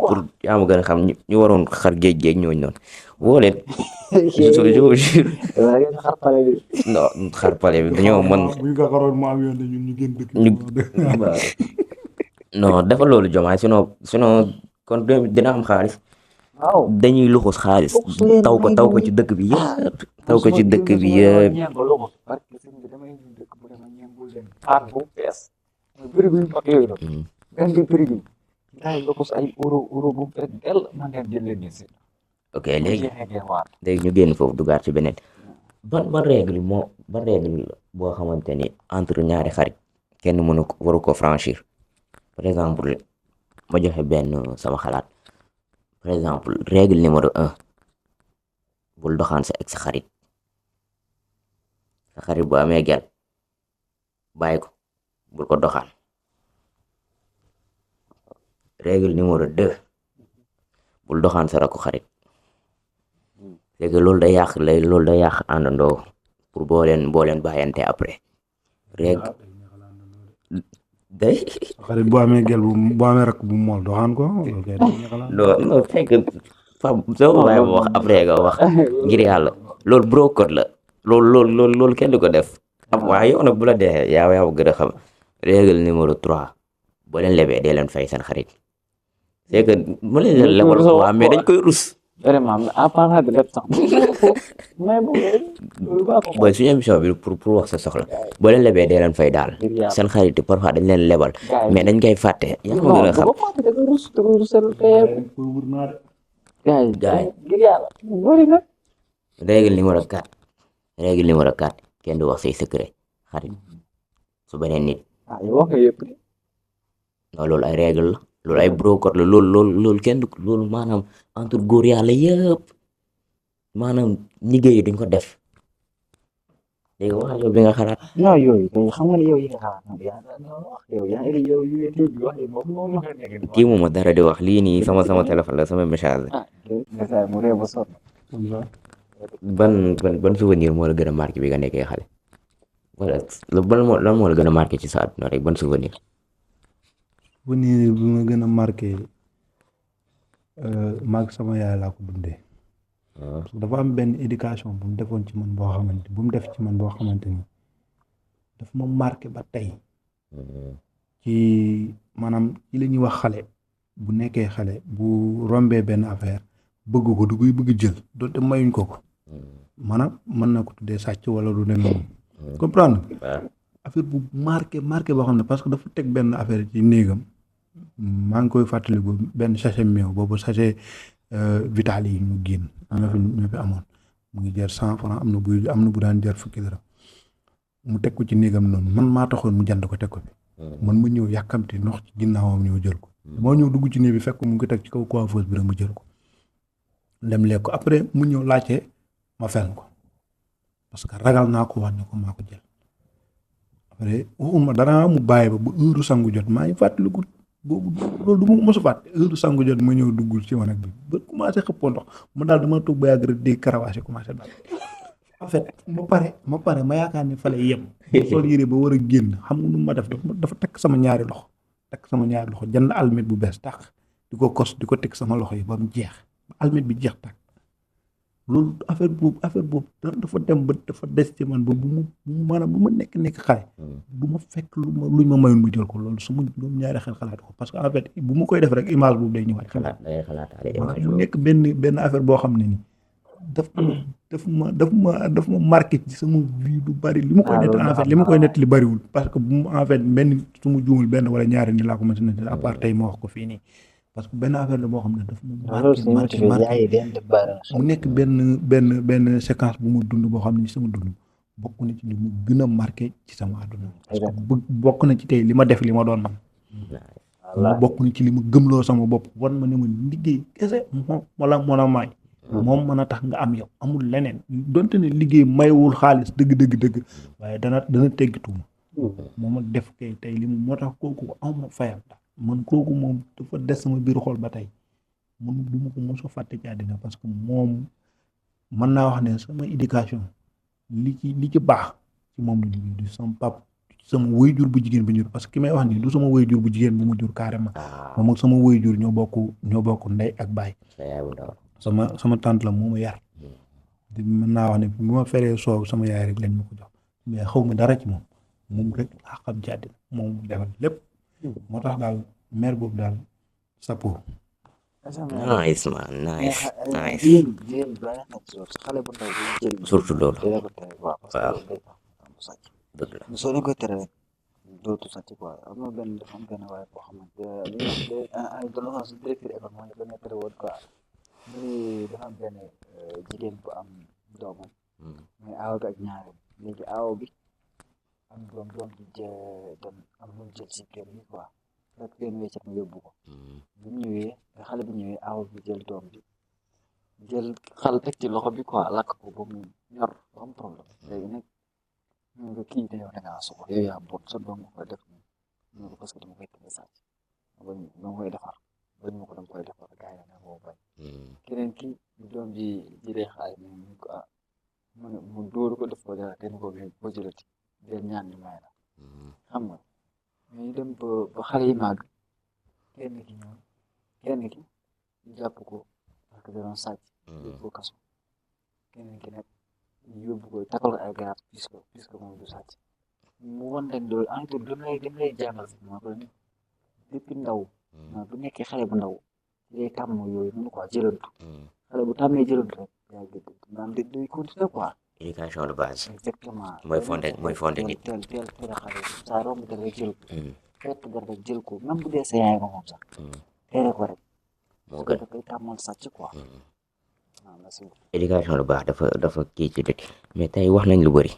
pour yaa ma gën a xam ñu waroon xar géej ñooñu noonu woo leen. non xar pale bi dañoo mën. bu ñu ko xaroon mu am yoon ñun ñu gën dëkk. non dafa loolu Jomaay sinon kon dina am xaalis. waaw dañuy luxus xaalis taw ko ci dëkk bi yëpp. taw ko ci dëkk bi yëpp. ok léegi ñu génn foofu dugaat ci beneen ban règle boo xamante ni entre ñaari xarit kenn waru ko franchir par exemple ma joxe benn sama xalaat par exemple règle numéro 1 bul doxaan sa ex xarit bu amee gel bàyyi ko bul ko doxaan. règle numéro 2 bul doxaan sa rakku xarit c'est que loolu day yàq àndandoo pour boo leen bàyyante après règle day xarit bu amee gel bu amee rakk bu mool doxaan ko non fekk soo ko bàyyi wax après nga wax ngir yàlla loolu bro code la loolu kenn du ko def waaye yow nag bu la dee yaa gën a xam règle numéro 3 boo leen lebee dee leen fay seen xarit c'est que mu leen lebal ko waa mais dañ koy rus. vraiment en parlant de lépp sax mais booy suñu émission bi pour wax sa soxla boo leen lebee dee leen fay daal seen xarit parfois dañ leen lebal mais dañ koy fàtte yaa ma gën a xam. règle numéro 4 kenn du wax say secret xarit su beneen nit. non loolu ay règle la loolu ay brocode la loolu kenn du loolu maanaam entre góor yàlla yëpp maanaam liggéey duñ ko def léegi wax yow bi nga xalaat. non yooyu xam nga ne yow yi nga xalaat kii moom dara di wax lii nii sama téléphone la sama message ban souvenir moo la gën a marqué bi nga nekkee xale wala lan moo la gën a marqué ci sa àdduna rek ban souvenir. souvenir bi ma gën a marqué maag sama yaay laa ko dundee. parce que dafa am benn éducation bu mu defoon ci man boo xamante ni daf ma marqué ba tey ci maanaam ci la ñuy wax xale bu nekkee xale bu rombee benn affaire bëgg ko du koy bëgg jël doonte mayuñ ko maanaam mën na ko tuddee sàcc wala lu ne noonu comprendre affaire bu marqué boo xam ne parce que dafa teg benn affaire ci néegam maa ngi koy fàttaliku benn sachet meew boobu sachet vital yi ñu génn ñoo fi amoon mu ngi jar 100 francs am na bu daan jar fukki dara mu teg ko ci néegam noonu man maa taxoon mu jënd ko teg ko fi man ma ñëw yàkkamti nox ci ginnaawam ñëw jël ko moo ñëw dugg ci néeg bi fekk mu ngi teg ci kaw coiffeuse bi rek mu jël ko dem lekk ko après mu ñëw laajte ma fen ko parce que ragal naa ko wax ne ko maa ko jël après waxuma dara mu bàyyi ba heure sangu jot maa ngi fàttaliku boobu loolu du ma mos a fàtte heure sangu jot ma ñëw duggul ci wanag bi ba commencé xëppoo ndox ma daal dama toog ba yàgg rek dégg karawaase commencé daal en fait ma pare ma yaakaar ne fa lay yem sol yére ba war a génn xam nga nu ma def dafa takk sama ñaari loxo jënd almet bu bees tax di ko kos di ko teg sama loxo yi ba mu jeex almet bi jeex tak loolu affaire boobu dafa dem ba dafa des ci man ba maanaam bu ma nekk xale du ma fekk luñ ma mayoon mu jël ko loolu su ma doom ñaari xel xalaat ko parce que en fait bu ma koy def rek image boobu day ñëwaat xalaat mu nekk benn affaire boo xam ne ni daf ma marqué ci sama vie du bari li ma koy nett en fait li ma koy nett li bariwul parce que bu en fait benn su ma juumul benn wala ñaari ni laa ko mën si nett à part tey ma wax ko fii nii parce que benn affaire la boo xam ne daf ma marqué mu nekk benn séquence bu ma dund boo xam ne sama dund bokk na ci li mu gën a marqué ci sama àdduna parce que bokk na ci tey li ma def li ma doon man bokk na ci li ma gëmloo sama bopp wan ma ne ma liggéey kese moom may moom mën a tax nga am yow amul leneen donte ne liggéey maywul xaalis dëgg waaye dana teggi tuuma moo ma def kay tey li mu moo tax kooku am fayam man kooku moom dafa des sama biir xol ba tey man du ma ko mos a fàtte ci àddina parce que moom mën naa wax ne sama éducation li ci baax ci moom la liggéey du sama pap du sama waajur bu jigéen bu ñu parce que ki may wax nii du sama waajur bu jigéen bu mu jur carrément moom ak sama waajur ñoo bokk ndey ak baay sama tante la moo ma yar mën naa wax ne bu ma feree soow sama yaay rek lañ ma ko jox mais xaw ma dara ci moom rek laa xam ci àddina moom defal lépp moo tax daal mère boobu daal sapo nice man nice xale bu ndaw bi jël surtout loolu waaw dëgg la soo leen koy tere rek dootu sàcc quoi am na benn dafa am benn waaye boo xamante ay doon wax si directeur école moo ñu ko nettali woon quoi mu ne dafa am benn jigéen bu am doomam mais aaw bi ak ñaareel léegi aaw bi am doom di dem am lu jël si kër bi quoi rek benn wéccet mu yóbbu ko bi mu ñëwee xale bi ñëwee aaw bi jël doom bi jël xal teg ci loxo bi quoi lakk ko ba mu ñor ba am problème léegi nag ñu ngi kii te yow da ngaa soxla yow yaa bon sa doom nga koy def ñu ko parce que dama koy tëdd sàcc dama koy defar bañ ma ko dama koy defar gars yi nag moo bañ keneen kii doom ji jëlee xaalis mu ko mu dóoru ko def ko dara kenn ko boo jëlati del ñaan ñu may la xam nga ñu dem ba xale yi màgg kenn ki ñu jàpp ko parce que da doon sàcc yóbbu ko kaso keneen ki nag yóbbu ko takkal ko ay garab puisque moom du sàcc mu wan leen loolu en tout lim lay jàngal si moo ko ni depuis ndaw bu nekkee xale bu ndaw lay tàmm yooyu noonu quoi jëlantu xale bu tàmmee jëlantu rek yaa ngi maanaam day continuer quoi éducation de base exactement mooy fondé nit teel a xale saa romb dara rek jël ko fekk dara rek jël ko même bu dee sa yaay nga moom sax tere ko rek moo gën dafay tàmmal sàcc quoi éducation de base dafa kii ci dëkk mais tey wax nañ lu bëri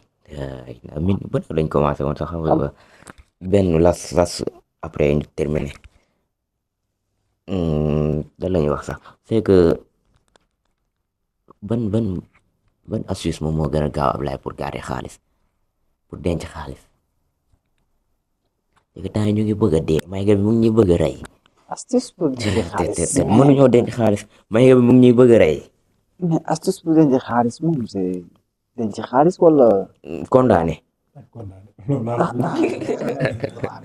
min ba lañ commencé woon sax benn las après ñu terminé da lañuy wax sax c'est que ban astuce moom moo gën a gaaw Ablaye pour garder xaalis pour denc xaalis léegi temps yi ñu ngi bëgg a dee may ga bi mu ngi ñuy bëgg a rey astuce pour denc xaalis mënuñoo denc xaalis may ga bi mu ngi ñuy bëgg a rey mais astuce pour denc xaalis moom c'est denc xaalis wala condamné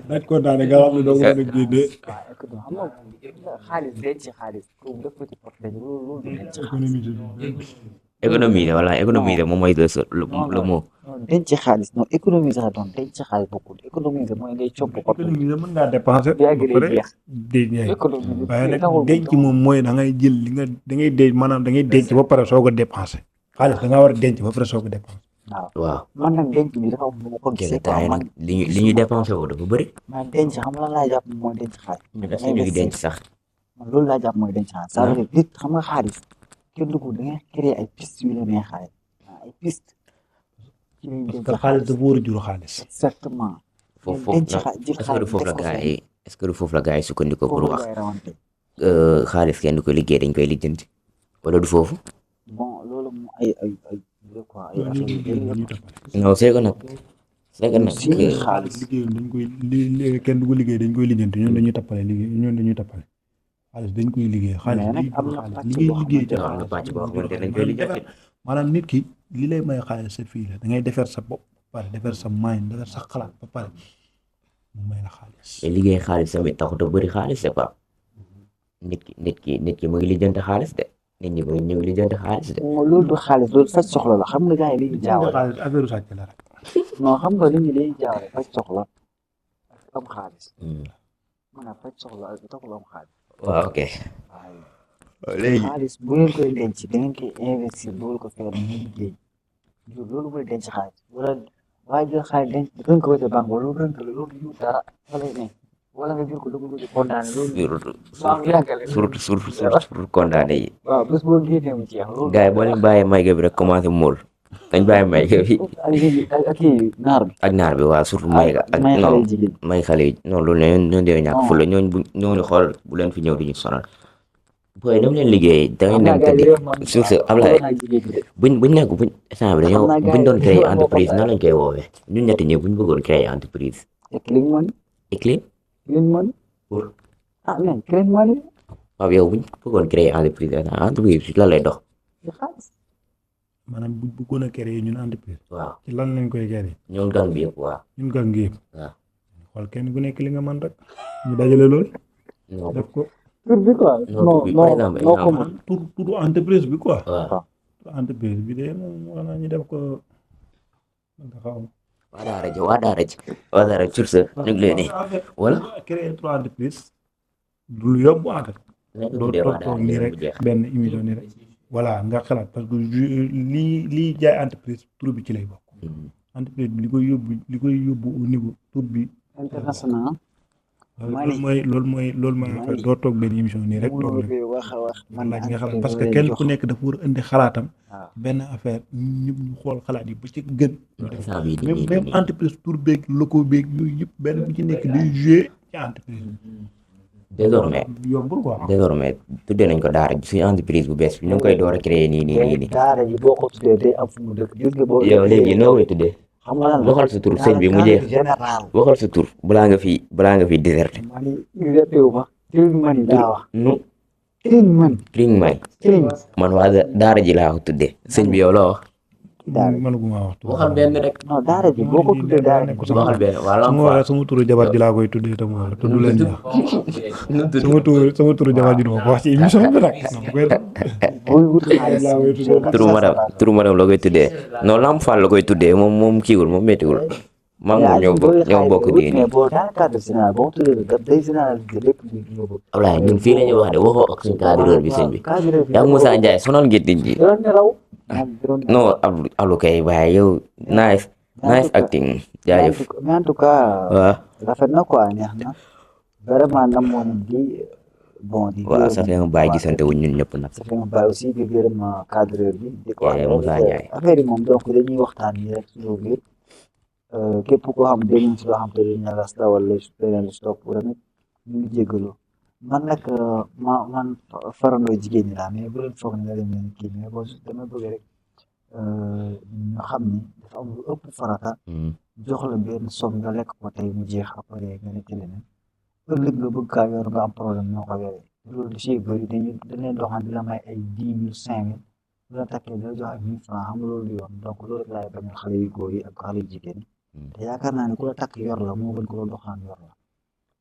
daaj condamné nga xam ne doo ko mën a génnee xam nga xaalis denc xaalis kooku def ko ci porte loolu denc économie wala économie moom mooy le mot denc xaalis non économie sax doon denc xaalis bokkul économie mooy ngay copp ko économie mën ngaa dépenser ba pare économie waaye nag denc moom mooy da ngay jël li nga da ngay denc maanaam da ngay denc ba pare soog a dépenser xaalis da ngaa war a denc ba pare soog a dépenser waaw man nag denc bi dafa am lu ma ko gisee temps man li ñu dépensé woo dafa bëri man denc xam la laa jàpp mooy denc xaalis ñu ngi denc sax man loolu laa jàpp mooy denc xaalis ça veut dire nit xam nga xaalis kenn du ko da ngay créer ay piste yu la neex xaalis ay piste ci lañ denc parce que xaalis dafa war a jur xaalis exactement foofu est-ce que du foofu la gars yi sukkandiku pour wax xaalis kenn du ko liggéey dañ koy lijjanti wala du foofu bon loolu moom ay quoi ay non c'est que nag xaalis liggéey dañ koy kenn du ko liggéey dañ koy lijjanti ñoom dañuy tappale liggéey ñoom dañuy tappale xaalis dañ koy liggéey xaalis liggéey ci am na pàcc boo xamante dañ koy lijjanti maanaam nit ki li lay may xaalis sa fii la da ngay defar sa bopp ba pare defar sa mind defar sa xalaat ba pare mu may la xaalis te liggéey xaalis tamit taxut a bëri xaalis c'est pas nit ki mu ngi lijjanti xaalis de nit ñi ñu ngi lijjanti xaalis de loolu du xaalis loolu faj soxla la xam nga gars yi li ñu jaawale xaalis affaire sàcc la rek non xam nga li ñu lay jaawale faj soxla ak am xaalis maanaam faj soxla ak taxul am xaalis waaw ok léegi xaalis bu ngeen koy denc da ngeen koy investir loolu ko fekk mu liggéey loolu mooy denc xaalis wala waaye jël xaalis denc gën ko wete banque wala gën ko loolu yu dara wala ne wala nga jël ko dugg ko ci condamné loolu surtout condamné yi waaw bés boo génnee mu jeex loolu gars yi boo leen bàyyee mayga bi rek commencé mool dañ bàyyi mayga bi ak kii naar bi ak naar bi waaw surtout mayga ak non may xale yi non loolu ñooñu dee ñàkk fulla ñooñu xool bu leen fi ñëw di ñu sonal booy dem leen liggéey da ngeen dem tëddi sur ce Ablaye buñ instant bi dañoo buñ doon créer entreprise nan lañ koy woowee ñun ñetti ñi buñ bëggoon créer entreprise clean money pour mais clean money waaw yow buñ bëggoon créer entreprise lan lay dox maanaam bu bëggoon a créer ñun entreprise waaw ci lan lañ koy créer ñoom gang bi yëpp waaw ñun gang gi yëpp waaw xool kenn ku nekk li nga mën rek ñu dajale loolu non def ko tur bi quoi non tur bi par exemple turu entreprise bi quoi waaw entreprise bi de moom xanaa ñu def ko nga xaw waa daara ji sur ce ñu ngi leen di wala créer trois entreprise du lu yomb en fait doo toog nii rek benn émission nii rek voilà nga xalaat parce que lii jaay entreprise tur bi ci lay bokk entreprise bi li koy yóbbu au niveau tur bi international loolu mooy affaire doo toog benn émission nii rek toog rek man laaj nga xalaat parce que kenn ku nekk dafa war a indi xalaatam benn affaire ñu xool xalaat yi ba ci gën même entreprise tur beeg locaux beeg yooyu yëpp benn bu ci nekk di jouer ci entreprise désormais yombul quoi désormais tuddee nañ ko daara ji suñu entreprise bu bees bi ñu ngi koy door a créer nii daara ji boo ko tuddee day am fu mu dëkk gis nga boo yow léegi noo koy tuddee xam nga lan la waxal sa tur sëñ bi mu jeex général waxal sa tur balaa nga fi déserté mani déserté wu ma King Mani daa wax nu King Mani King Mani man waa daara ji laa ko tuddee sëñ bi yow la wax mënuguma wax waxal benn rek non daara ji boo ko tuddee daara ji waxal benn wala su ma waxee sama turu jabar ji laa koy tuddee tam wala tudd leen ñaax sama turu jabar ji duma ko wax ci émission bi nag turu madame la koy tuddee non Lamp Fall la koy tuddee moom kiiwul moom méttiwul maa ngi ñoo bokk nii mais boo dans le cadre général boo tuddee day généraliser lépp ñu bëgg Ablaye ñun fii la ñuy wax de waxoo ak suñu cadreur bi sëñ bi yaa Moussa Ndiaye sonal ngeen nit ñi non Abdou kay waaye yow nice acting jaajëf mais en tout cas waaw rafet na quoi neex na vraiment nam moon di bon di waaw ça fait un bail gisante wuñ ñun ñëpp nag ça fait un bail aussi di gërëm cadreur bi di ko Moussa Ndiaye affaire yi moom donc dañuy waxtaan nii rek suñu biir képp koo xam dégg ci loo xam te dañu la rasta wala leneen stop tamit ñu ngi jégalu man nag man farandoo jigéen ñi laa mais bu leen foog ne nga dem leen kii mais bon dama bëgg rek ñu xam ni dafa am lu ëpp farata jox la benn somme nga lekk ko tey mu jeex après nga nekk leneen ëllëg nga bëgg kaa yor nga am problème ñoo ko yoree loolu da ciy bëri dañ leen doxaan di la may ay 10 000 5 000 bu la takkee da la jox ay 1000 francs xam nga loolu yoon donc loolu rek laay bañal xale yu góor yi ak xale yu jigéen yi te yaakaar naa ne ku la takk yor la moo gën ko la doxaan yor la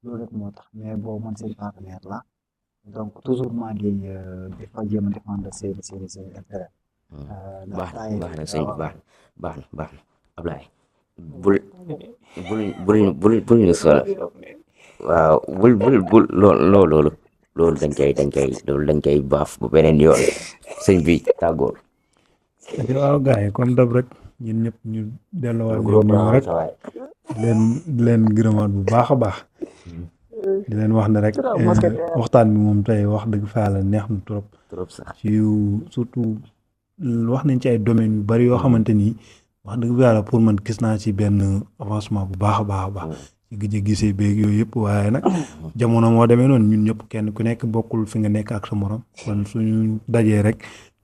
loolu rek moo tax mais boo man seen partenaire la donc toujours maa ngi dafa jéem a défendre seen intérêt baax na sëñ bi baax na Ablaye bul ñu sonal waaw bul loolu dañ koy baaf bu beneen yoon sëñ bi tàggoor waaw gars yi comme dab rek ñun ñëpp ñu delloowaat ñoom rek di leen gërëmaat bu baax a baax di leen wax ne rek waxtaan bi moom tey wax dëgg fa yàlla neex na trop sax ci surtout wax nañ ci ay domaines yu bari yoo xamante ni wax dëgg fa yàlla pour man gis naa ci benn avancement bu baax a baax ci gëj a gisee beeg yooyu yëpp waaye nag jamono moo demee noonu ñun ñëpp kenn ku nekk bokkul fi nga nekk ak sa morom kon suñu dajee rek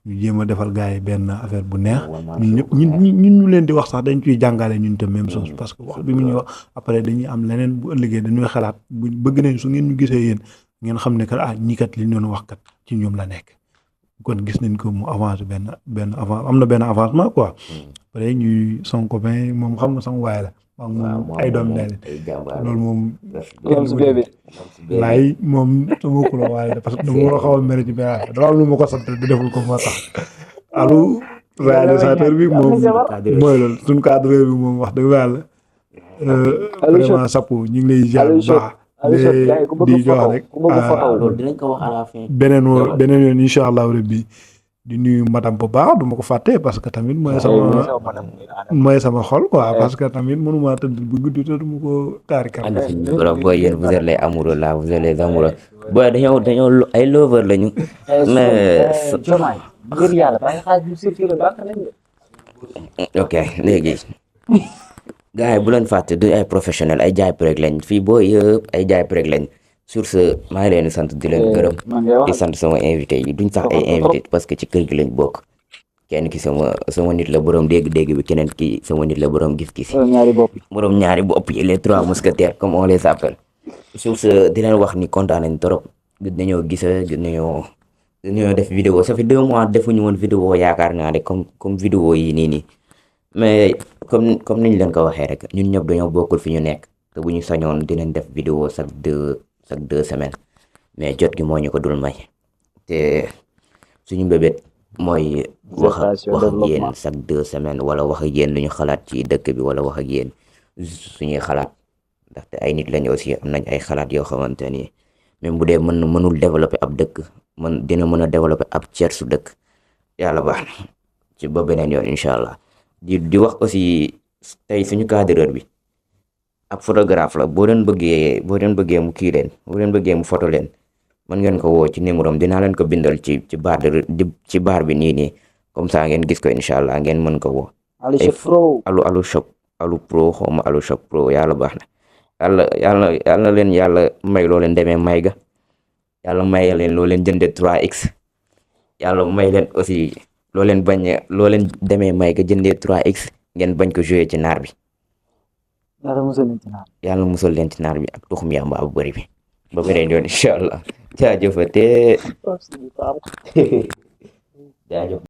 ñu jéem a defal gars yi benn affaire bu neex ñun ñëpp ñun ñu leen di wax sax dañ ciy jàngale ñun te même chose parce que wax bi mu ñuy wax après dañuy am leneen bu ëllëgee dañuy xalaat bu bëgg nañ su ngeen ñu gisee yéen ngeen xam ne que ñii kat li ñu doon wax kat ci ñoom la nekk kon gis nañ ko mu avancé benn avant am na benn avancement quoi après ñuy son copain moom xam nga sama waay la moom ay doom ne loolu moom laay moom sama ku la waaye parce que dama xaw a mere ci benn dafa am lu ma ko sant di deful ko moo tax allo réalisateur bi moom mooy loolu suñu cadreur bi moom wax dëgg yàlla vraiment sapo ñu ngi lay jaar bu baax di jox rek dinañ ko wax à la fin beneen yoon incha allahu rabbi di nuyu madame bu baax du ma ko fàtte parce que tamit mooy sama xol quoi parce que tamit mënuma tëdd bu guddi te du ma ko taarikal booy yéen vous êtes les amoureux là vous êtes les amoureux booy dañoo ay lover lañu mais Diomaye ngir yàlla bàyyi xaalis bu circulé baax nañ ok léegi gars yi bu leen fàtte du ay professionnel ay jaay prek lañ fii boo yëpp ay jaay prek lañ sur ce maa ngi leen di sant di leen gërëm di sant sama invité yi duñ sax ay invité parce que ci kër gi lañ bokk kenn ki sama nit la borom dégg-dégg bi keneen ki sama nit la borom gis-gis borom ñaari bopp yi les trois mousquetaires comme on les appelle sur ce di leen wax ni kontaan nañ trop gën nañoo gis gën nañoo ñoo def vidéo ça fait 2 mois defuñu woon vidéo yaakaar naa ne comme vidéo yi nii mais comme niñ leen ko waxee rek ñun ñëpp dañoo bokkul fi ñu nekk te bu ñu sañoon dinañ def vidéo chaque 2 semaines mais jot gi moo ñu ko dul may te suñu mbébét mooy wax ak yéen chaque 2 semaines wala wax ak yéen lu ñu xalaat ci dëkk bi wala wax ak yéen suñuy xalaat ndaxte ay nit lañu aussi am nañ ay xalaat yoo xamante ni même bu dee mënul développer ab dëkk dina mën a développer ab ceer su dëkk yàlla baax na ci ba beneen yoon incha allah di wax aussi tey suñu cadreur bi ab photographe la boo leen bëggee mu kii leen boo leen bëggee mu photo leen mën ngeen ko woo ci numéro am dinaa leen ko bindal ci baar bi nii comme ça ngeen gis ko incha allah ngeen mën ko woo. Alu Pro xawma Alu Shop Pro yàlla baax na yàlla leen yàlla may loo leen demee may ga yàlla may leen loo leen jënde 3x yàlla may leen aussi loo leen demee may ga jëndee 3x ngeen bañ ko joué ci naar bi yàlla musal leen ci naar bi ak tuxum yàmba bu bëri bi ba beneen yoon incha allah jaajëfate jaajëf